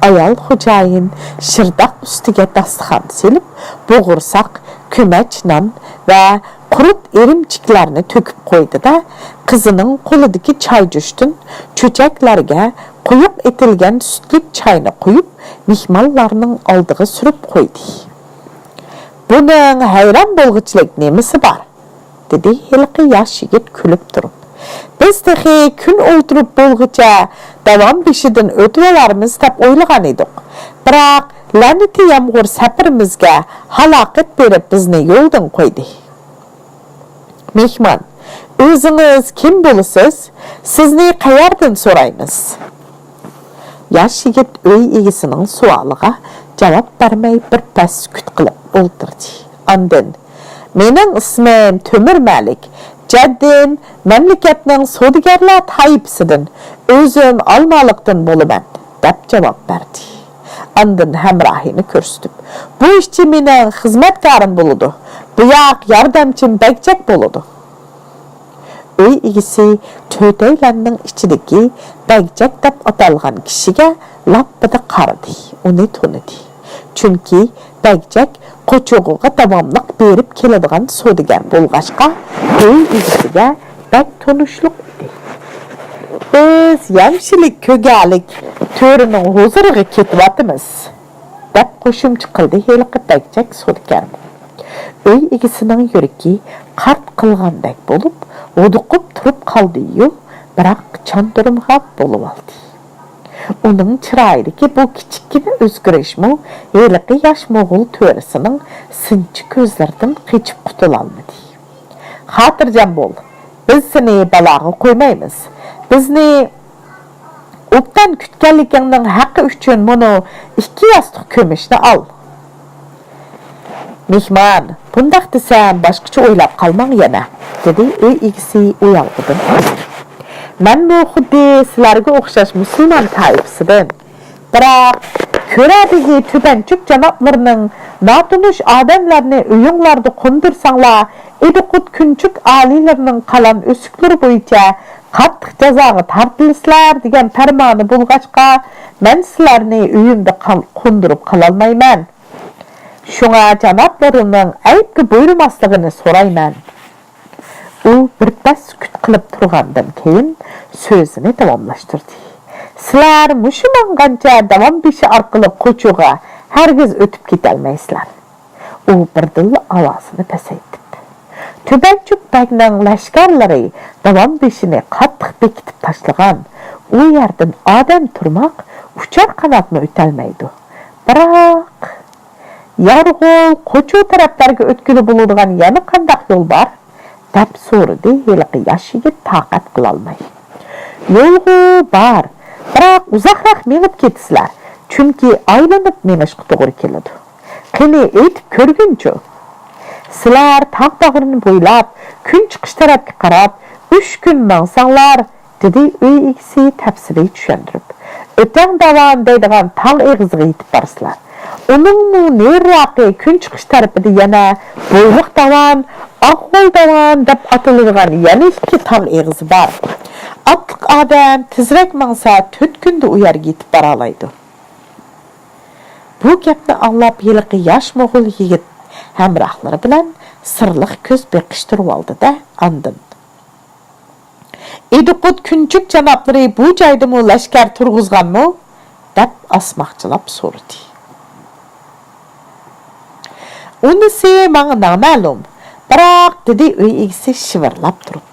ئايال خوجايىن شىرداق ئۈستىگە داستىخان سېلىپ، بوغۇرساق، كۆمەچ نان ۋە قۇرۇت ئىرىمچىكلەرنى تۆكۈپ قويدى-دە، قىزىنىڭ قولىدىكى چاي جۇشتىن چۆچەكلەرگە قويۇق ئېتىلگەن سۈتلۈك چاينى قۇيۇپ، مېھمانلارنىڭ ئالدىغا سۈرۈپ قويدى. «بۇنىڭ ھەيران بولغۇچىلىك نېمىسى بار؟» دېدى ھېلىقى ياش يىگىت كۈلۈپ تۇرۇپ. «بىز تېخى كۈن ئولتۇرۇپ بولغۇچە داۋان بېشىدىن ئۆتۈۋالارمىز دەپ ئويلىغان ئىدۇق. بىراق لەنىتى يامغۇر سەپىرىمىزگە ھالاقەت بېرىپ بىزنى يولدىن قويدى.» «مېھمان، ئۆزىڭىز كىم بولىسىز؟ سىزنى قەيەردىن سورايمىز؟» ياش يىگىت ئۆي ئىگىسىنىڭ سوئالىغا جاۋاب بەرمەي بىر پەس سۈكۈت قىلىپ ئولتۇردى. ئاندىن، مېنىڭ ئىسمىم تۆمۈر مەلىك، جەددىم مەملىكەتنىڭ سودىگەرلەر تايپىسىدىن، ئۆزۈم ئالمالىقتىن بولىمەن، دەپ جاۋاب بەردى. ئاندىن ھەمراھىنى كۆرسىتىپ، بۇ ئىشچى مېنىڭ خىزمەتكارىم بولىدۇ، بۇياق ياردەمچىم بەگجەك بولىدۇ. ئۆي ئىگىسى تۆتەيلەننىڭ ئىچىدىكى بەگجەك دەپ ئاتالغان كىشىگە لاپپىدە قارىدى، ئۇنى تونۇدى. چۈنكى بەگجەك قوچۇغىغا داۋاملىق بېرىپ كېلىدىغان سودىگەر بولغاچقا، ئۆي ئىگىسىگە بەك تونۇشلۇق ئىدى. بىز يەمشىلىك كۆگەلىك تۆرىنىڭ ھۇزۇرىغا كېتىۋاتىمىز، دەپ قوشۇمچە قىلدى ھېلىقى بەگجەك سودىگەرمۇ. ئۆي ئىگىسىنىڭ يۈرىكى قارت قىلغاندەك بولۇپ، ھودۇقۇپ تۇرۇپ قالدى-يۇ، بىراق چاندۇرمىغان بولۇۋالدى. ئۇنىڭ چىرايىدىكى بۇ كىچىككىنە ئۆزگىرىشمۇ ھېلىقى ياش موغۇل تۆرىسىنىڭ سىنچى كۆزلىرىدىن قېچىپ قۇتۇلالمىدى. خاتىرجەم بول، بىز سېنى بالاغا قويمايمىز. بىزنى ئوبدان كۈتكەنلىكىڭنىڭ ھەققى ئۈچۈن مۇنۇ ئىككى ياستۇق كۈمۈشنى ئال. مېھمان، بۇنداق دېسەم، باشقىچە ئويلاپ قالماڭ يەنە، دېدى ئۆي ئىگىسى ئۇيالغۇدىن. مەنمۇ خۇددى سىلەرگە ئوخشاش مۇسۇلمان تائىپىسىدىن. بىراق، كۆرەدىگى تۈبەنچۈك جانابلىرىنىڭ ناتونۇش ئادەملەرنى ئۆيۈڭلاردا قوندۇرساڭلار، ئىدىقۇت كۈنچۈك ئالىيلىرىنىڭ قالان ئۆسۈكلىرى بويىچە قاتتىق جازاغا تارتىلىسىلەر دېگەن پەرمانى بولغاچقا، مەن سىلەرنى ئۆيۈمدە قال-، قوندۇرۇپ قالالمايمەن. شۇڭا جانابلىرىنىڭ ئەيىبكە بۇيرۇماسلىقىنى سورايمەن. ئۇ بىر پەس سۈكۈت قىلىپ تۇرغاندىن كېيىن سۆزىنى داۋاملاشتۇردى. سىلەر مۇشۇ ماڭغانچە داۋان بېشى ئارقىلىق قوچۇغا ھەرگىز ئۆتۈپ كېتەلمەيسىلەر. ئۇ بىردىنلا ئاۋازىنى پەسەيتىپ، تۈبەنچۈك بەگنىڭ لەشكەرلىرى داۋان بېشىنى قاتتىق بېكىتىپ تاشلىغان، ئۇ يەردىن ئادەم تۇرماق، ئۇچار قاناتمۇ ئۆتەلمەيدۇ. بىراق، يارغول، قوچۇ تەرەپلەرگە ئۆتكىلى بولىدىغان يەنە قانداق يول بار؟ دەپ سورىدى ھېلىقى ياش يىگىت تاقەت قىلالماي. يولغۇ بار، بىراق ئۇزاقراق مېڭىپ كېتىسىلەر، چۈنكى ئايلىنىپ مېڭىشقا توغرا كېلىدۇ. قېنى، ئېيتىپ كۆرگىنچۇ؟ سىلەر تاغ باغرىنى بويلاپ، كۈن چىقىش تەرەپكە قاراپ ئۈچ كۈن ماڭساڭلار، دېدى ئۆي ئىگىسى تەپسىلىي چۈشەندۈرۈپ. ئۆتەڭ داۋان دەيدىغان تاغ ئېغىزىغا يېتىپ بارىسىلەر. ئۇنىڭمۇ نېرىراقى كۈن چىقىش تەرىپىدە يەنە بويلۇق داۋان، ئاقغول داۋان دەپ ئاتىلىدىغان يەنە ئىككى تاغ ئېغىزى بار. ئاتلىق ئادەم تېزرەك ماڭسا، تۆت كۈندە ئۇ يەرگە يېتىپ بارالايدۇ. بۇ گەپنى ئاڭلاپ، ھېلىقى ياش موغۇل يىگىت ھەمراھلىرى بىلەن سىرلىق كۆز بېقىشتۇرۇۋالدى-دە، ئاندىن، ئىدىقۇت كۈنچۈك جانابلىرى بۇ جايدىمۇ لەشكەر تۇرغۇزغانمۇ؟ دەپ ئاسماقچىلاپ سورىدى. ئۇنىسى ماڭا نامەلۇم، بىراق، دېدى ئۆي ئىگىسى شىۋىرلاپ تۇرۇپ،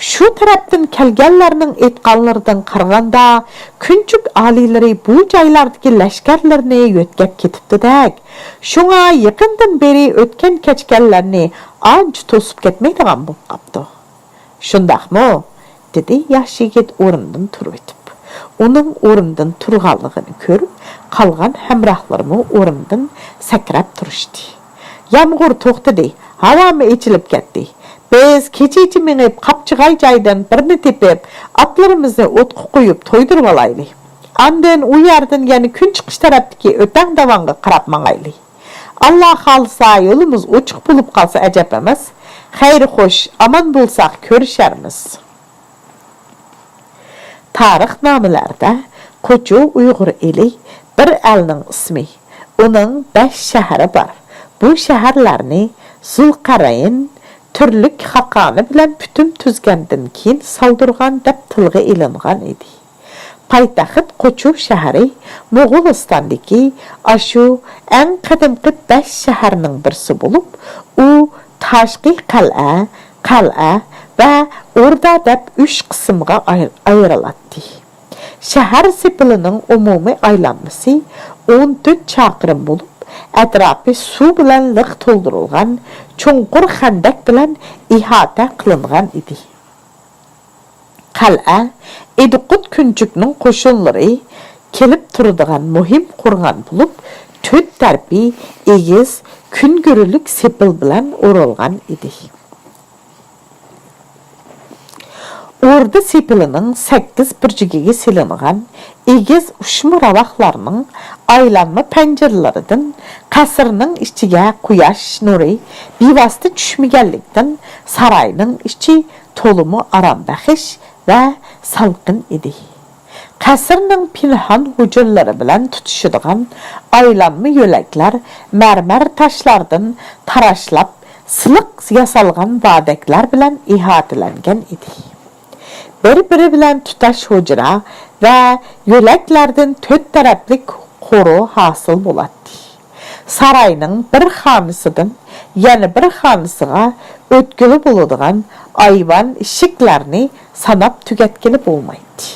شۇ تەرەپتىن كەلگەنلەرنىڭ ئېيتقانلىرىدىن قارىغاندا، كۈنچۈك ئالىيلىرى بۇ جايلاردىكى لەشكەرلىرىنى يۆتكەپ كېتىپتۇدەك. شۇڭا يېقىندىن بېرى ئۆتكەن-كەچكەنلەرنى ئانچە توسۇپ كەتمەيدىغان بولۇپ قاپتۇ. شۇنداقمۇ؟ دېدى ياش يىگىت ئورنىدىن تۇرۇۋېتىپ. ئۇنىڭ ئورنىدىن تۇرغانلىقىنى كۆرۈپ، قالغان ھەمراھلىرىمۇ ئورنىدىن سەكرەپ تۇرۇشتى. يامغۇر توختىدى، ھاۋامۇ ئېچىلىپ كەتتى. بىز كېچىچە مېڭىپ، قاپچىغاي جايدىن بىرنى تېپىپ، ئاتلىرىمىزنى ئوتقا قويۇپ تويدۇرۇۋالايلى. ئاندىن ئۇ يەردىن يەنە كۈن چىقىش تەرەپتىكى ئۆتەڭ داۋانغا قاراپ ماڭايلى. ئاللا خالىسا، يولىمىز ئوچۇق بولۇپ قالسا ئەجەب ئەمەس. خەير خوش، ئامان بولساق كۆرۈشەرمىز. تارىخنامىلەردە قوچۇ ئۇيغۇر ئېلى بىر ئەلنىڭ ئىسمى. ئۇنىڭ بەش شەھىرى بار. بۇ شەھەرلەرنى زۇلقەرنەين تۈرلۈك خاقانى بىلەن پۈتۈن تۈزگەندىن كېيىن سالدۇرغان دەپ تىلغا ئېلىنغان ئىدى. پايتەخت قوچۇ شەھىرى موغۇلىستاندىكى ئاشۇ ئەڭ قەدىمكى بەش شەھەرنىڭ بىرسى بولۇپ، ئۇ تاشقى قەلئە، قەلئە ۋە ئوردا دەپ ئۈچ قىسىمغا ئاير-، ئايرىلاتتى. شەھەر سېپىلىنىڭ ئومۇمىي ئايلانمىسى ئون تۆت چاقىرىم بولۇپ، ئەتراپى سۇ بىلەن لىق تولدۇرۇلغان چوڭقۇر خەندەك بىلەن ئىھاتە قىلىنغان ئىدى. قەلئە ئىدىقۇت كۈنچۈكنىڭ قوشۇنلىرى كېلىپ تۇرىدىغان مۇھىم قورغان بولۇپ، تۆت تەرىپى ئېگىز، كۈنگۈرلۈك سېپىل بىلەن ئورالغان ئىدى. ئوردا سېپىلىنىڭ سەككىز بۇرجىكىگە سېلىنغان ئېگىز ئۇچما راۋاقلارنىڭ ئايلانما پەنجىرىلىرىدىن قەسىرنىڭ ئىچىگە قۇياش نۇرى بىۋاسىتە چۈشمىگەنلىكتىن، ساراينىڭ ئىچى تولىمۇ ئارامبەخش ۋە سالقىن ئىدى. قەسىرنىڭ پىنھان ھۇجرىلىرى بىلەن تۇتىشىدىغان ئايلانما يۆلەكلەر مەرمەر تاشلاردىن تاراشلاپ، سىلىق ياسالغان بادەكلەر بىلەن ئىھاتىلەنگەن ئىدى. بىر-بىرى بىلەن تۇتاش ھۇجرا ۋە يۆلەكلەردىن تۆت تەرەپلىك قورۇ ھاسىل بولاتتى. ساراينىڭ بىر خانىسىدىن يەنە بىر خانىسىغا ئۆتكىلى بولىدىغان ئايۋان ئىشىكلەرنى ساناپ تۈگەتكىلى بولمايتتى.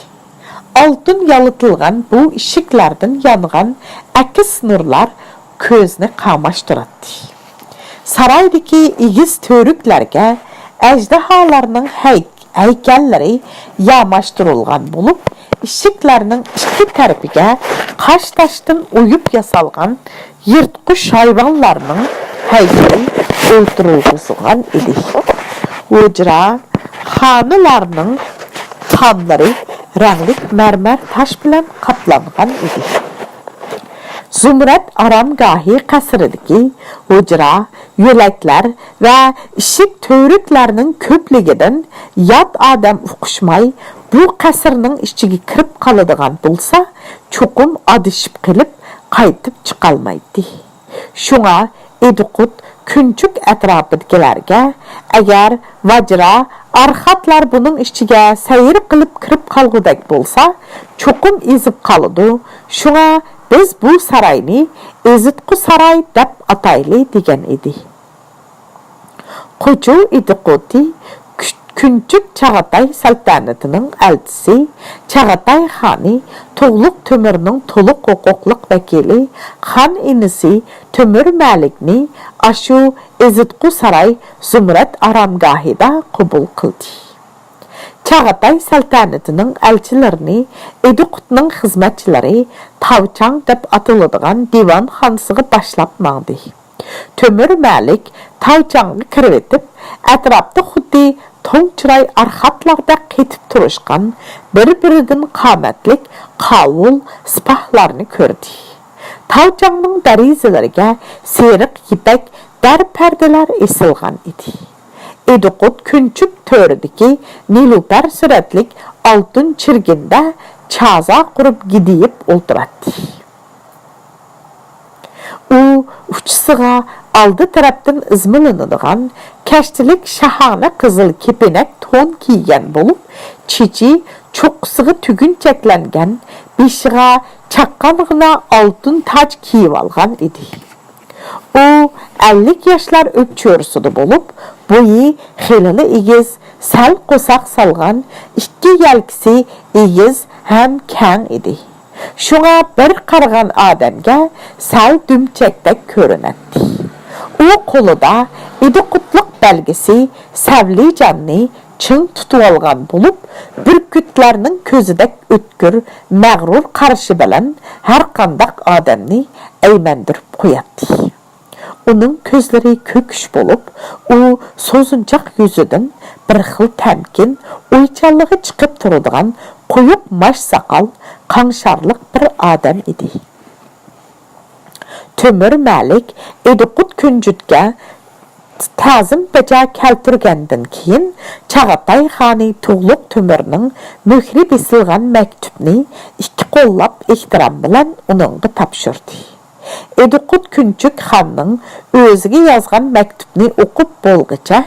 ئالتۇن يالىتىلغان بۇ ئىشىكلەردىن يانغان ئەكس نۇرلار كۆزنى قاماشتۇراتتى. سارايدىكى ئېگىز تۈۋرۈكلەرگە ئەجدىھالارنىڭ ھەي-، ھەيكەللىرى ياماشتۇرۇلغان بولۇپ، ئىشىكلەرنىڭ ئىككى تەرىپىگە قاش تاشتىن ئويۇپ ياسالغان يىرتقۇچ ھايۋانلارنىڭ ھەيكىلى ئولتۇرغۇزۇلغان ئىدى. ھۇجرا خانىلارنىڭ تاملىرى رەڭلىك مەرمەر تاش بىلەن قاپلانغان ئىدى. زۇمرەت ئارامگاھى قەسرىدىكى ھۇجرا، يۆلەكلەر ۋە ئىشىك تۈۋرۈكلەرنىڭ كۆپلۈكىدىن يات ئادەم ئۇقۇشماي، بۇ قەسىرنىڭ ئىچىگە كىرىپ قالىدىغان بولسا، چوقۇم ئادىشىپ قېلىپ، قايتىپ چىقالمايتتى. شۇڭا ئىدىقۇت كۈنچۈك ئەتراپىدىكىلەرگە، ئەگەر ۋاجرا ئارخاتلار بۇنىڭ ئىچىگە سەير قىلىپ كىرىپ قالغۇدەك بولسا، چوقۇم ئېزىپ قالىدۇ. شۇڭا بىز بۇ ساراينى ئېزىتقۇ ساراي دەپ ئاتايلى، دېگەن ئىدى. قوچۇ ئىدىقۇتى كۈ-، كۈنچۈك چاغاتاي سەلتەنىتىنىڭ ئەلچىسى، چاغاتاي خانى، تۇغلۇق تۆمۈرنىڭ تولۇق ھوقۇقلۇق ۋەكىلى، خان ئىنىسى تۆمۈر مەلىكنى ئاشۇ ئېزىتقۇ ساراي زۇمرەت ئارامگاھىدا قوبۇل قىلدى. چاغاتاي سەلتەنىتىنىڭ ئەلچىلىرىنى ئىدىقۇتنىڭ خىزمەتچىلىرى تاۋچاڭ دەپ ئاتىلىدىغان دىۋانخانىسىغا باشلاپ ماڭدى. تۆمۈر مەلىك تاۋچاڭغا كىرىۋېتىپ، ئەتراپتا خۇددى توڭ چىراي ئارخاتلاردەك قېتىپ تۇرۇشقان بىر-بىرىدىن قامەتلىك قاۋۇل سىپاھلارنى كۆردى. تاۋچاڭنىڭ دېرىزىلىرىگە سېرىق يىپەك دەر پەردىلەر ئېسىلغان ئىدى. ئىدىقۇت كۈنچۈك تۆرىدىكى نېلۇپەر سۈرەتلىك ئالتۇن چىرگىندە چازا قۇرۇپ گىدىيىپ ئولتۇراتتى. ئۇ ئۇچىسىغا ئالدى تەرەپتىن ئىزمىلىنىدىغان كەشتىلىك شاھانە قىزىل كېپىنەك تون كىيگەن بولۇپ، چېچى چوققىسىغا تۈگۈنچەكلەنگەن، بېشىغا چاققانغىنا ئالتۇن تاج كىيىۋالغان ئىدى. ئۇ ئەللىك ياشلار ئۆپچۆرىسىدە بولۇپ، بويى خېلىلا ئېگىز، سەل قورساق سالغان، ئىككى يەلكىسى ئېگىز ھەم كەڭ ئىدى. شۇڭا بىر قارىغان ئادەمگە سەل دۈمچەكتەك كۆرۈنەتتى. ئۇ قولىدا ئىدىقۇتلۇق بەلگىسى سەۋلىجاننى چىڭ تۇتۇۋالغان بولۇپ، بۈركۈتلەرنىڭ كۆزىدەك ئۆتكۈر، مەغرۇر قارىشى بىلەن ھەرقانداق ئادەمنى ئەيمەندۈرۈپ قوياتتى. ئۇنىڭ كۆزلىرى كۆكۈش بولۇپ، ئۇ سوزۇنچاق يۈزىدىن بىر خىل تەمكىن، ئويچانلىقى چىقىپ تۇرىدىغان قويۇق ماش ساقال، قاڭشارلىق بىر ئادەم ئىدى. تۆمۈر مەلىك ئىدىقۇت كۈنجۈتكە تەزىم بېجا كەلتۈرگەندىن كېيىن، چاغاتاي خانى تۇغلۇق تۆمۈرنىڭ مۆھرى بېسىلغان مەكتۇپنى ئىككى قوللاپ ئېھتىرام بىلەن ئۇنىڭغا تاپشۇردى. ئىدىقۇت كۈنچۈك خاننىڭ ئۆزىگە يازغان مەكتۇپنى ئوقۇپ بولغىچە،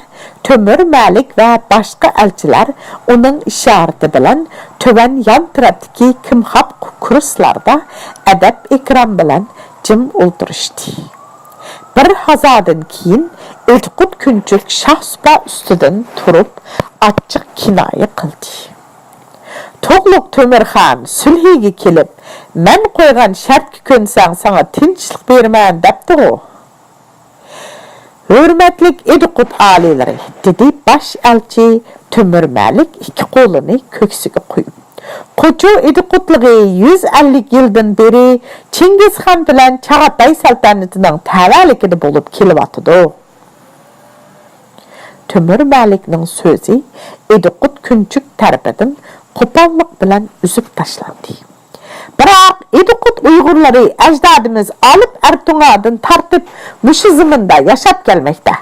تۆمۈر مەلىك ۋە باشقا ئەلچىلەر ئۇنىڭ ئىشارىتى بىلەن تۆۋەن يان تەرەپتىكى كىمخاب كۇرسلاردا ئەدەپ-ئېھتىرام بىلەن جىم ئولتۇرۇشتى. بىر ھازادىن كېيىن ئىدىقۇت كۈنچۈك شاھ سۇپا ئۈستىدىن تۇرۇپ، ئاچچىق كىنايە قىلدى. تۇغلۇق تۆمۈرخان سۈلھىگە كېلىپ، مەن قويغان شەرتكە كۆنسەڭ، ساڭا تىنچلىق بېرىمەن، دەپتىغۇ. ھۆرمەتلىك ئىدىقۇت ئالىيلىرى، دېدى باش ئەلچى تۆمۈر مەلىك ئىككى قولىنى كۆكسىگە قويۇپ. قوچۇ ئىدىقۇتلۇقى يۈز ئەللىك يىلدىن بېرى چىڭگىزخان بىلەن چاغاتاي سەلتەنىتىنىڭ تەۋەلىكىدە بولۇپ كېلىۋاتىدۇ. تۆمۈر مەلىكنىڭ سۆزى ئىدىقۇت كۈنچۈك تەرىپىدىن قوپاللىق بىلەن ئۈزۈپ تاشلاندى. بىراق ئىدىقۇت ئۇيغۇرلىرى ئەجدادىمىز ئالىپ ئەرتۇڭادىن تارتىپ مۇشۇ زېمىندا ياشاپ كەلمەكتە.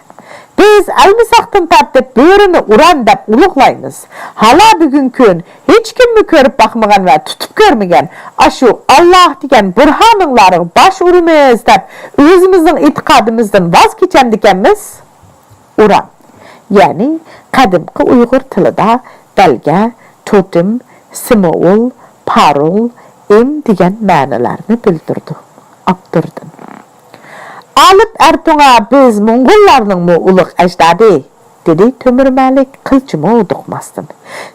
بىز ئەلمىساقتىن تارتىپ بۆرىنى ئۇران دەپ ئۇلۇغلايمىز. ھالا بۈگۈنكى كۈن ھېچكىممۇ كۆرۈپ باقمىغان ۋە تۇتۇپ كۆرمىگەن ئاشۇ ئاللاھ دېگەن بۇرھانىڭلارغا باش ئۇرىمىز دەپ ئۆزىمىزنىڭ ئېتىقادىمىزدىن ۋاز كېچەمدىكەنمىز؟ ئۇران، يەنى قەدىمكى ئۇيغۇر تىلىدا بەلگە، توتېم، سىمۋول، پارول، ئىم دېگەن مەنىلەرنى بىلدۈرىدۇ. ئاپتوردىن. ئالىپ ئەرتۇڭا بىز موڭغۇللارنىڭمۇ ئۇلۇغ ئەجدادى، دېدى تۆمۈر مەلىك قىلچىمۇ ھودۇقماستىن.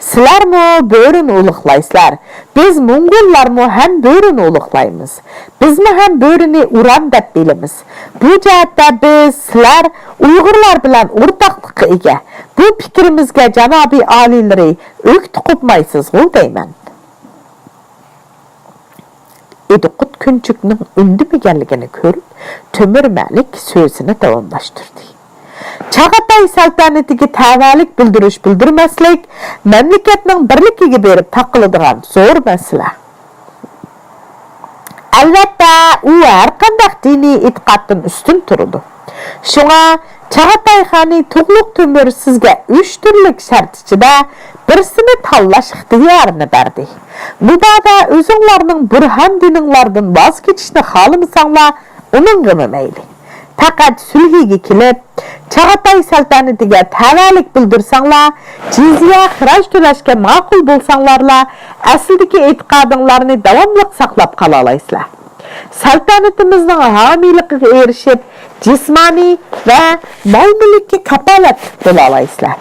سىلەرمۇ بۆرىنى ئۇلۇغلايسىلەر، بىز موڭغۇللارمۇ ھەم بۆرىنى ئۇلۇغلايمىز. بىزمۇ ھەم بۆرىنى ئۇران دەپ بىلىمىز. بۇ جەھەتتە بىز سىلەر ئۇيغۇرلار بىلەن ئورتاقلىققا ئىگە. بۇ پىكرىمىزگە جانابىي ئالىيلىرى ئۆكتە قوپمايسىزغۇ دەيمەن. ئىدىقۇت كۈنچۈكنىڭ ئۈندىمىگەنلىكىنى كۆرۈپ، تۆمۈر مەلىك سۆزىنى داۋاملاشتۇردى. چاغاتاي سەلتەنىتىگە تەۋەلىك بىلدۈرۈش بىلدۈرمەسلىك مەملىكەتنىڭ بىرلىكىگە بېرىپ تاقىلىدىغان زور مەسىلە. ئەلۋەتتە، ئۇ ھەرقانداق دىنىي ئېتىقادتىن ئۈستۈن تۇرىدۇ. شۇڭا چاغاتاي خانى تۇغلۇق تۆمۈر سىزگە ئۈچ تۈرلۈك شەرت ئىچىدە بىرسىنى تاللاش ئىختىيارىنى بەردى. مۇبادا ئۆزۈڭلارنىڭ بۇرھان دىنىڭلاردىن ۋاز كېچىشنى خالىمىساڭلار، ئۇنىڭغىمۇ مەيلى. پەقەت سۈلھىگە كېلىپ، چاغاتاي سەلتەنىتىگە تەۋەلىك بىلدۈرسەڭلار، جىزيە، خىراج تۆلەشكە ماقۇل بولساڭلارلا، ئەسلىدىكى ئېتىقادىڭلارنى داۋاملىق ساقلاپ قالالايسىلەر. سەلتەنىتىمىزنىڭ ھامىيلىقىغا ئېرىشىپ، جىسمانىي ۋە مال-مۈلۈككە كاپالەتلىك بولالايسىلەر.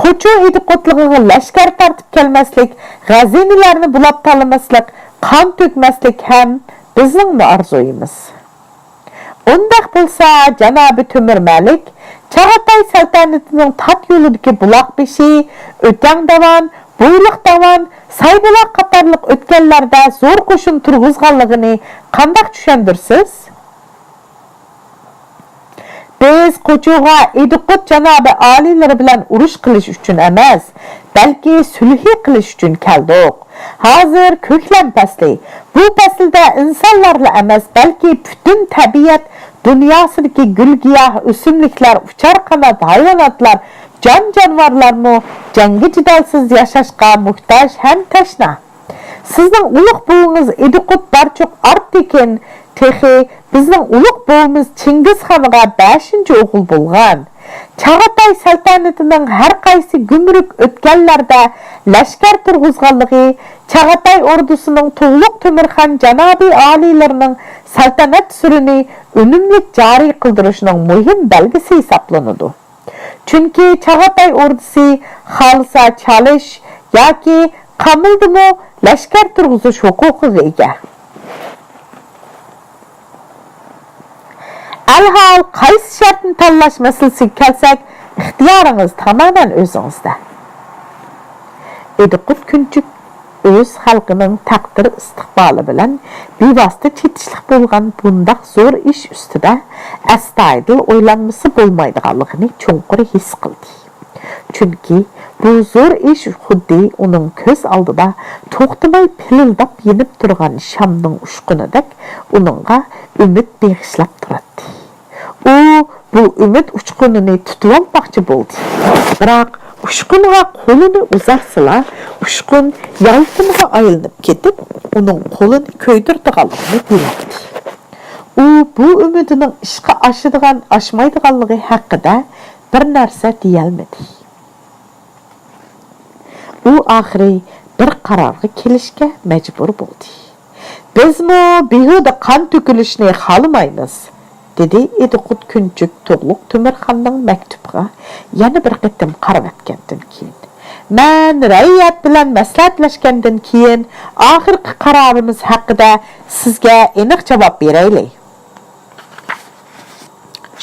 قوچۇ ئىدىقۇتلۇقىغا لەشكەر تارتىپ كەلمەسلىك، غەزىنىلەرنى بۇلاپ تالىماسلىق، قان تۆكمەسلىك ھەم بىزنىڭمۇ ئارزۇيىمىز. ئۇنداق بولسا، جانابى تۆمۈر مەلىك، چاغاتاي سەلتەنىتىنىڭ تات يولىدىكى بۇلاق بېشى، ئۆتەڭ داۋان، بويلۇق داۋان، سايبۇلاق قاتارلىق ئۆتكەللەردە زور قوشۇن تۇرغۇزغانلىقىنى قانداق چۈشەندۈرىسىز؟ بىز قوچۇغا ئىدىقۇت جانابى ئالىيلىرى بىلەن ئۇرۇش قىلىش ئۈچۈن ئەمەس، بەلكى سۈلھى قىلىش ئۈچۈن كەلدۇق. ھازىر كۆكلەم پەسلى. بۇ پەسىلدە ئىنسانلارلا ئەمەس، بەلكى پۈتۈن تەبىئەت دۇنياسىدىكى گۈل-گىياھ، ئۆسۈملۈكلەر، ئۇچار قانات ھايۋاناتلار، جان-جانىۋارلارمۇ جەڭگى جېدەلسىز ياشاشقا موھتاج ھەم تەشنا. سىزنىڭ ئۇلۇغ بوۋىڭىز ئىدىقۇت بارچۇق ئارتېكىن تېخى بىزنىڭ ئۇلۇغ بوۋىمىز چىڭگىزخانغا بەشىنچى ئوغۇل بولغان. چاغاتاي سەلتەنىتىنىڭ ھەر قايسى گۈمرۈك ئۆتكەللەردە لەشكەر تۇرغۇزغانلىقى، چاغاتاي ئوردىسىنىڭ تۇغلۇق تۆمۈرخان جانابىي ئالىيلىرىنىڭ سەلتەنەت سۈرىنى ئۈنۈملۈك جارى قىلدۇرۇشىنىڭ مۇھىم بەلگىسى ھېسابلىنىدۇ. چۈنكى چاغاتاي ئوردىسى خالىسا چالىش ياكى قامۇلدىمۇ لەشكەر تۇرغۇزۇش ھوقۇقىغا ئىگە. ئەلھال، قايسى شەرتنى تاللاش مەسىلىسىگە كەلسەك، ئىختىيارىڭىز تامامەن ئۆزىڭىزدە. ئىدىقۇت كۈنچۈك ئۆز خەلقىنىڭ تەقدىر ئىستىقبالى بىلەن بىۋاسىتە چېتىشلىق بولغان بۇنداق زور ئىش ئۈستىدە ئەستايىدىل ئويلانمىسا بولمايدىغانلىقىنى چوڭقۇر ھېس قىلدى. چۈنكى بۇ زور ئىش خۇددى ئۇنىڭ كۆز ئالدىدا توختىماي پىلىلداپ يېنىپ تۇرغان شامنىڭ ئۇچقۇنىدەك ئۇنىڭغا ئۈمىد بېغىشلاپ تۇراتتى. ئۇ بۇ ئۈمىد ئۇچقۇنىنى تۇتۇۋالماقچى بولدى. بىراق ئۇچقۇنغا قولىنى ئۇزارسىلا، ئۇچقۇن يالقۇنغا ئايلىنىپ كېتىپ، ئۇنىڭ قولىنى كۆيدۈرىدىغانلىقىنى بىلەتتى. ئۇ بۇ ئۈمىدىنىڭ ئىشقا ئاشىدىغان، ئاشمايدىغانلىقى ھەققىدە بىر نەرسە دېيەلمىدى. ئۇ ئاخىرى بىر قارارغا كېلىشكە مەجبۇر بولدى. بىزمۇ بىھۇدە قان تۆكۈلۈشنى خالىمايمىز، دېدى ئىدىقۇت كۈنچۈك تۇغلۇق تۆمۈرخاننىڭ مەكتۇپىغا يەنە بىر قېتىم قارىۋەتكەندىن كېيىن. مەن رەئىيەت بىلەن مەسلىھەتلەشكەندىن كېيىن، ئاخىرقى قارارىمىز ھەققىدە سىزگە ئېنىق جاۋاب بېرەيلى.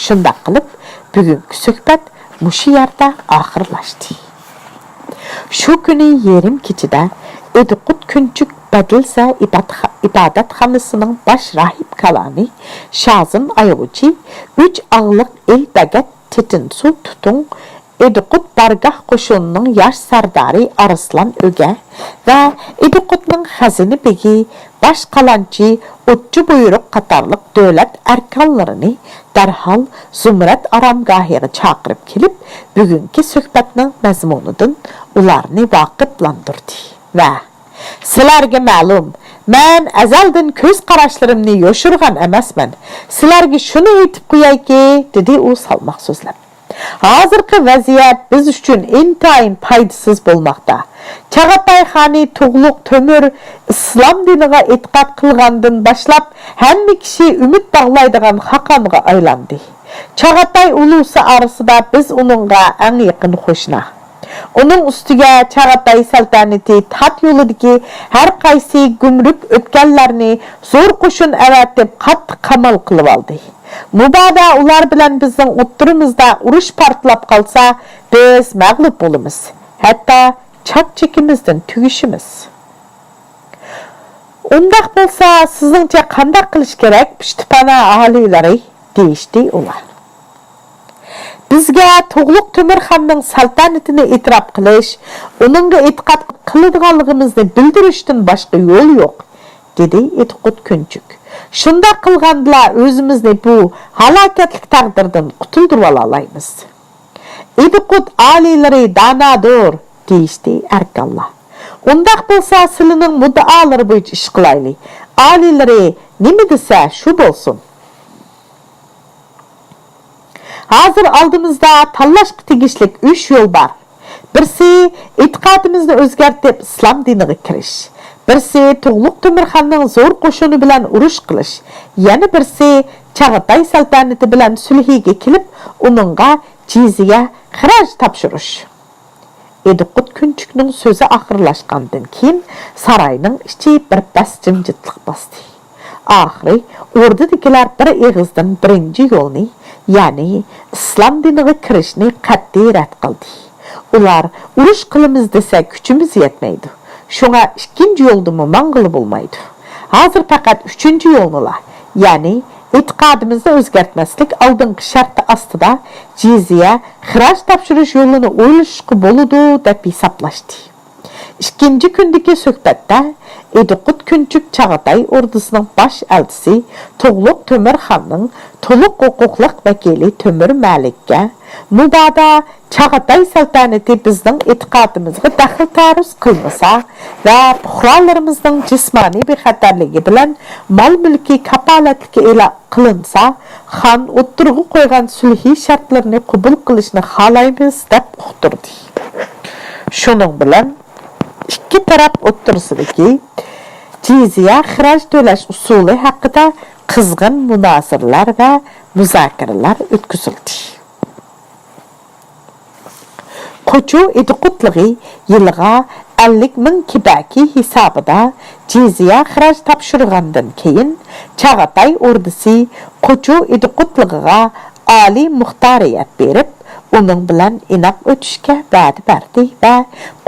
شۇنداق قىلىپ، بۈگۈنكى سۆھبەت مۇشۇ يەردە ئاخىرلاشتى. شۇ كۈنى يېرىم كېچىدە ئىدىقۇت كۈنچۈك بەدىلسە ئىبادخا-، ئىبادەتخانىسىنىڭ باش راھىب كالانى شازىن ئايغۇچى ئۈچ ئاغلىق ئېل بەگەت تېتىنسۇ تۇتۇڭ، ئىدىقۇت بارگاھ قوشۇنىنىڭ ياش سەردارى ئارسلان ئۆگە ۋە ئىدىقۇتنىڭ خەزىنە بېگى، باش قالانچى ئوتچى بۇيرۇق قاتارلىق دۆلەت ئەركانلىرىنى دەرھال زۇمرەت ئارامگاھىغا چاقىرىپ كېلىپ، بۈگۈنكى سۆھبەتنىڭ مەزمۇنىدىن ئۇلارنى ۋاقىپلاندۇردى ۋە «سىلەرگە مەلۇم، مەن ئەزەلدىن كۆز قاراشلىرىمنى يوشۇرغان ئەمەسمەن. سىلەرگە شۇنى ئېيتىپ قويايكى»، دېدى ئۇ سالماق سۆزلەپ. «ھازىرقى ۋەزىيەت بىز ئۈچۈن ئىنتايىن پايدىسىز بولماقتا. چاغاتاي خانى تۇغلۇق تۆمۈر ئىسلام دىنىغا ئېتىقاد قىلغاندىن باشلاپ، ھەممە كىشى ئۈمىد باغلايدىغان خاقانغا ئايلاندى. چاغاتاي ئۇلۇسى ئارىسىدا بىز ئۇنىڭغا ئەڭ يېقىن قوشنا. ئۇنىڭ ئۈستىگە چاغاتاي سەلتەنىتى تات يولىدىكى ھەر قايسى گۈمرۈك ئۆتكەللەرنى زور قوشۇن ئەۋەتىپ، قاتتىق قامال قىلىۋالدى. مۇبادا ئۇلار بىلەن بىزنىڭ ئوتتۇرىمىزدا ئۇرۇش پارتلاپ قالسا، بىز مەغلۇپ بولىمىز. ھەتتا چاك-چېكىمىزدىن تۈگىشىمىز.» «ئۇنداق بولسا، سىزنىڭچە قانداق قىلىش كېرەك، پۇشتىپانا ئالىيلىرى؟» دېيىشتى ئۇلار. «بىزگە تۇغلۇق تۆمۈرخاننىڭ سەلتەنىتىنى ئېتىراپ قىلىش، ئۇنىڭغا ئېتىقاد قىلىدىغانلىقىمىزنى بىلدۈرۈشتىن باشقا يول يوق»، دېدى ئىدىقۇت كۈنچۈك. «شۇنداق قىلغاندىلا ئۆزىمىزنى بۇ ھالاكەتلىك تەقدىردىن قۇتۇلدۇرۇۋالالايمىز.» «ئىدىقۇت ئالىيلىرى دانادۇر» دېيىشتى ئەركانلار. «ئۇنداق بولسا، سىلىنىڭ مۇددىئالىرى بويىچە ئىش قىلايلى. ئالىيلىرى نېمە دېسە، شۇ بولسۇن.» «ھازىر ئالدىمىزدا تاللاشقا تېگىشلىك ئۈچ يول بار. بىرسى، ئېتىقادىمىزنى ئۆزگەرتىپ، ئىسلام دىنىغا كىرىش. بىرسى، تۇغلۇق تۆمۈرخاننىڭ زور قوشۇنى بىلەن ئۇرۇش قىلىش. يەنە بىرسى، چاغاتاي سەلتەنىتى بىلەن سۈلھىگە كېلىپ، ئۇنىڭغا جىزيە، خىراج تاپشۇرۇش.» ئىدىقۇت كۈنچۈكنىڭ سۆزى ئاخىرلاشقاندىن كېيىن، ساراينىڭ ئىچى بىر پەس جىمجىتلىق باستى. ئاخىرى ئوردىدىكىلەر بىر ئېغىزدىن بىرىنچى يولنى، يەنى ئىسلام دىنىغا كىرىشنى قەتئىي رەت قىلدى. ئۇلار: «ئۇرۇش قىلىمىز دېسە، كۈچىمىز يەتمەيدۇ. شۇڭا ئىككىنچى يولدىمۇ ماڭغىلى بولمايدۇ. ھازىر پەقەت ئۈچىنچى يولنىلا، يەنى ئېتىقادىمىزنى ئۆزگەرتمەسلىك ئالدىنقى شەرتى ئاستىدا جىزيە، خىراج تاپشۇرۇش يولىنى ئويلىشىشقا بولىدۇ» دەپ ھېسابلاشتى. ئىككىنچى كۈندىكى سۆھبەتتە ئىدىقۇت كۈنچۈك چاغاتاي ئوردىسىنىڭ باش ئەلچىسى، تۇغلۇق تۆمۈرخاننىڭ تولۇق ھوقۇقلۇق ۋەكىلى تۆمۈر مەلىككە، مۇبادا چاغاتاي سەلتەنىتى بىزنىڭ ئېتىقادىمىزغا دەخلى-تەرۇز قىلمىسا ۋە پۇقرالىرىمىزنىڭ جىسمانىي بىخەتەرلىكى بىلەن مال-مۈلكى كاپالەتلىككە ئېلان قىلىنسا، خان ئوتتۇرىغا قويغان سۈلھى شەرتلىرىنى قوبۇل قىلىشنى خالايمىز، دەپ ئۇقتۇردى. شۇنىڭ بىلەن ئىككى تەرەپ ئوتتۇرىسىدىكى جىزيە، خىراج تۆلەش ئۇسۇلى ھەققىدە قىزغىن مۇنازىرىلەر ۋە مۇزاكىرىلەر ئۆتكۈزۈلدى. قوچۇ ئىدىقۇتلۇقى يىلىغا ئەللىك مىڭ كىبەكى ھېسابىدا جىزيە، خىراج تاپشۇرغاندىن كېيىن، چاغاتاي ئوردىسى قوچۇ ئىدىقۇتلۇقىغا ئالىي مۇختارىيەت بېرىپ، ئۇنىڭ بىلەن ئىناق ئۆتۈشكە ۋەدە بەردى ۋە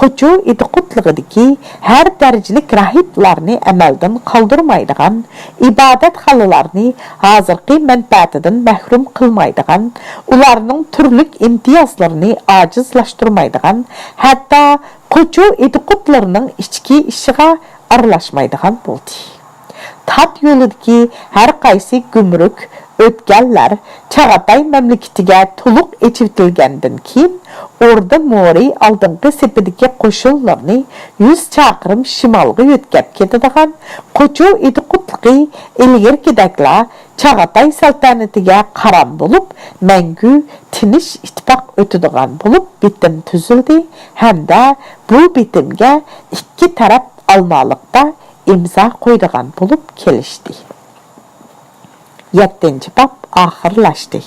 قوچۇ ئىدىقۇتلۇقىدىكى ھەر دەرىجىلىك راھىبلارنى ئەمەلدىن قالدۇرمايدىغان، ئىبادەتخانىلارنى ھازىرقى مەنپەئەتىدىن مەھرۇم قىلمايدىغان، ئۇلارنىڭ تۈرلۈك ئىمتىيازلىرىنى ئاجىزلاشتۇرمايدىغان، ھەتتا قوچۇ ئىدىقۇتلىرىنىڭ ئىچكى ئىشىغا ئارىلاشمايدىغان بولدى. تات يولىدىكى ھەر قايسى گۈمرۈك، ئۆتكەللەر چاغاتاي مەملىكىتىگە تولۇق ئېچىۋېتىلگەندىن كېيىن، ئوردا مورى ئالدىنقى سېپىدىكى قوشۇنلىرىنى يۈز چاقىرىم شىمالغا يۆتكەپ كېتىدىغان قوچۇ ئىدىقۇتلۇقى ئىلگىرىكىدەكلا چاغاتاي سەلتەنىتىگە قارام بولۇپ، مەڭگۈ تىنچ ئىتتىپاق ئۆتىدىغان بولۇپ بېتىم تۈزۈلدى ھەمدە بۇ بېتىمگە ئىككى تەرەپ ئالمالىقتا ئىمزا قويىدىغان بولۇپ كېلىشتى. يەتتىنچى باب ئاخىرلاشتى.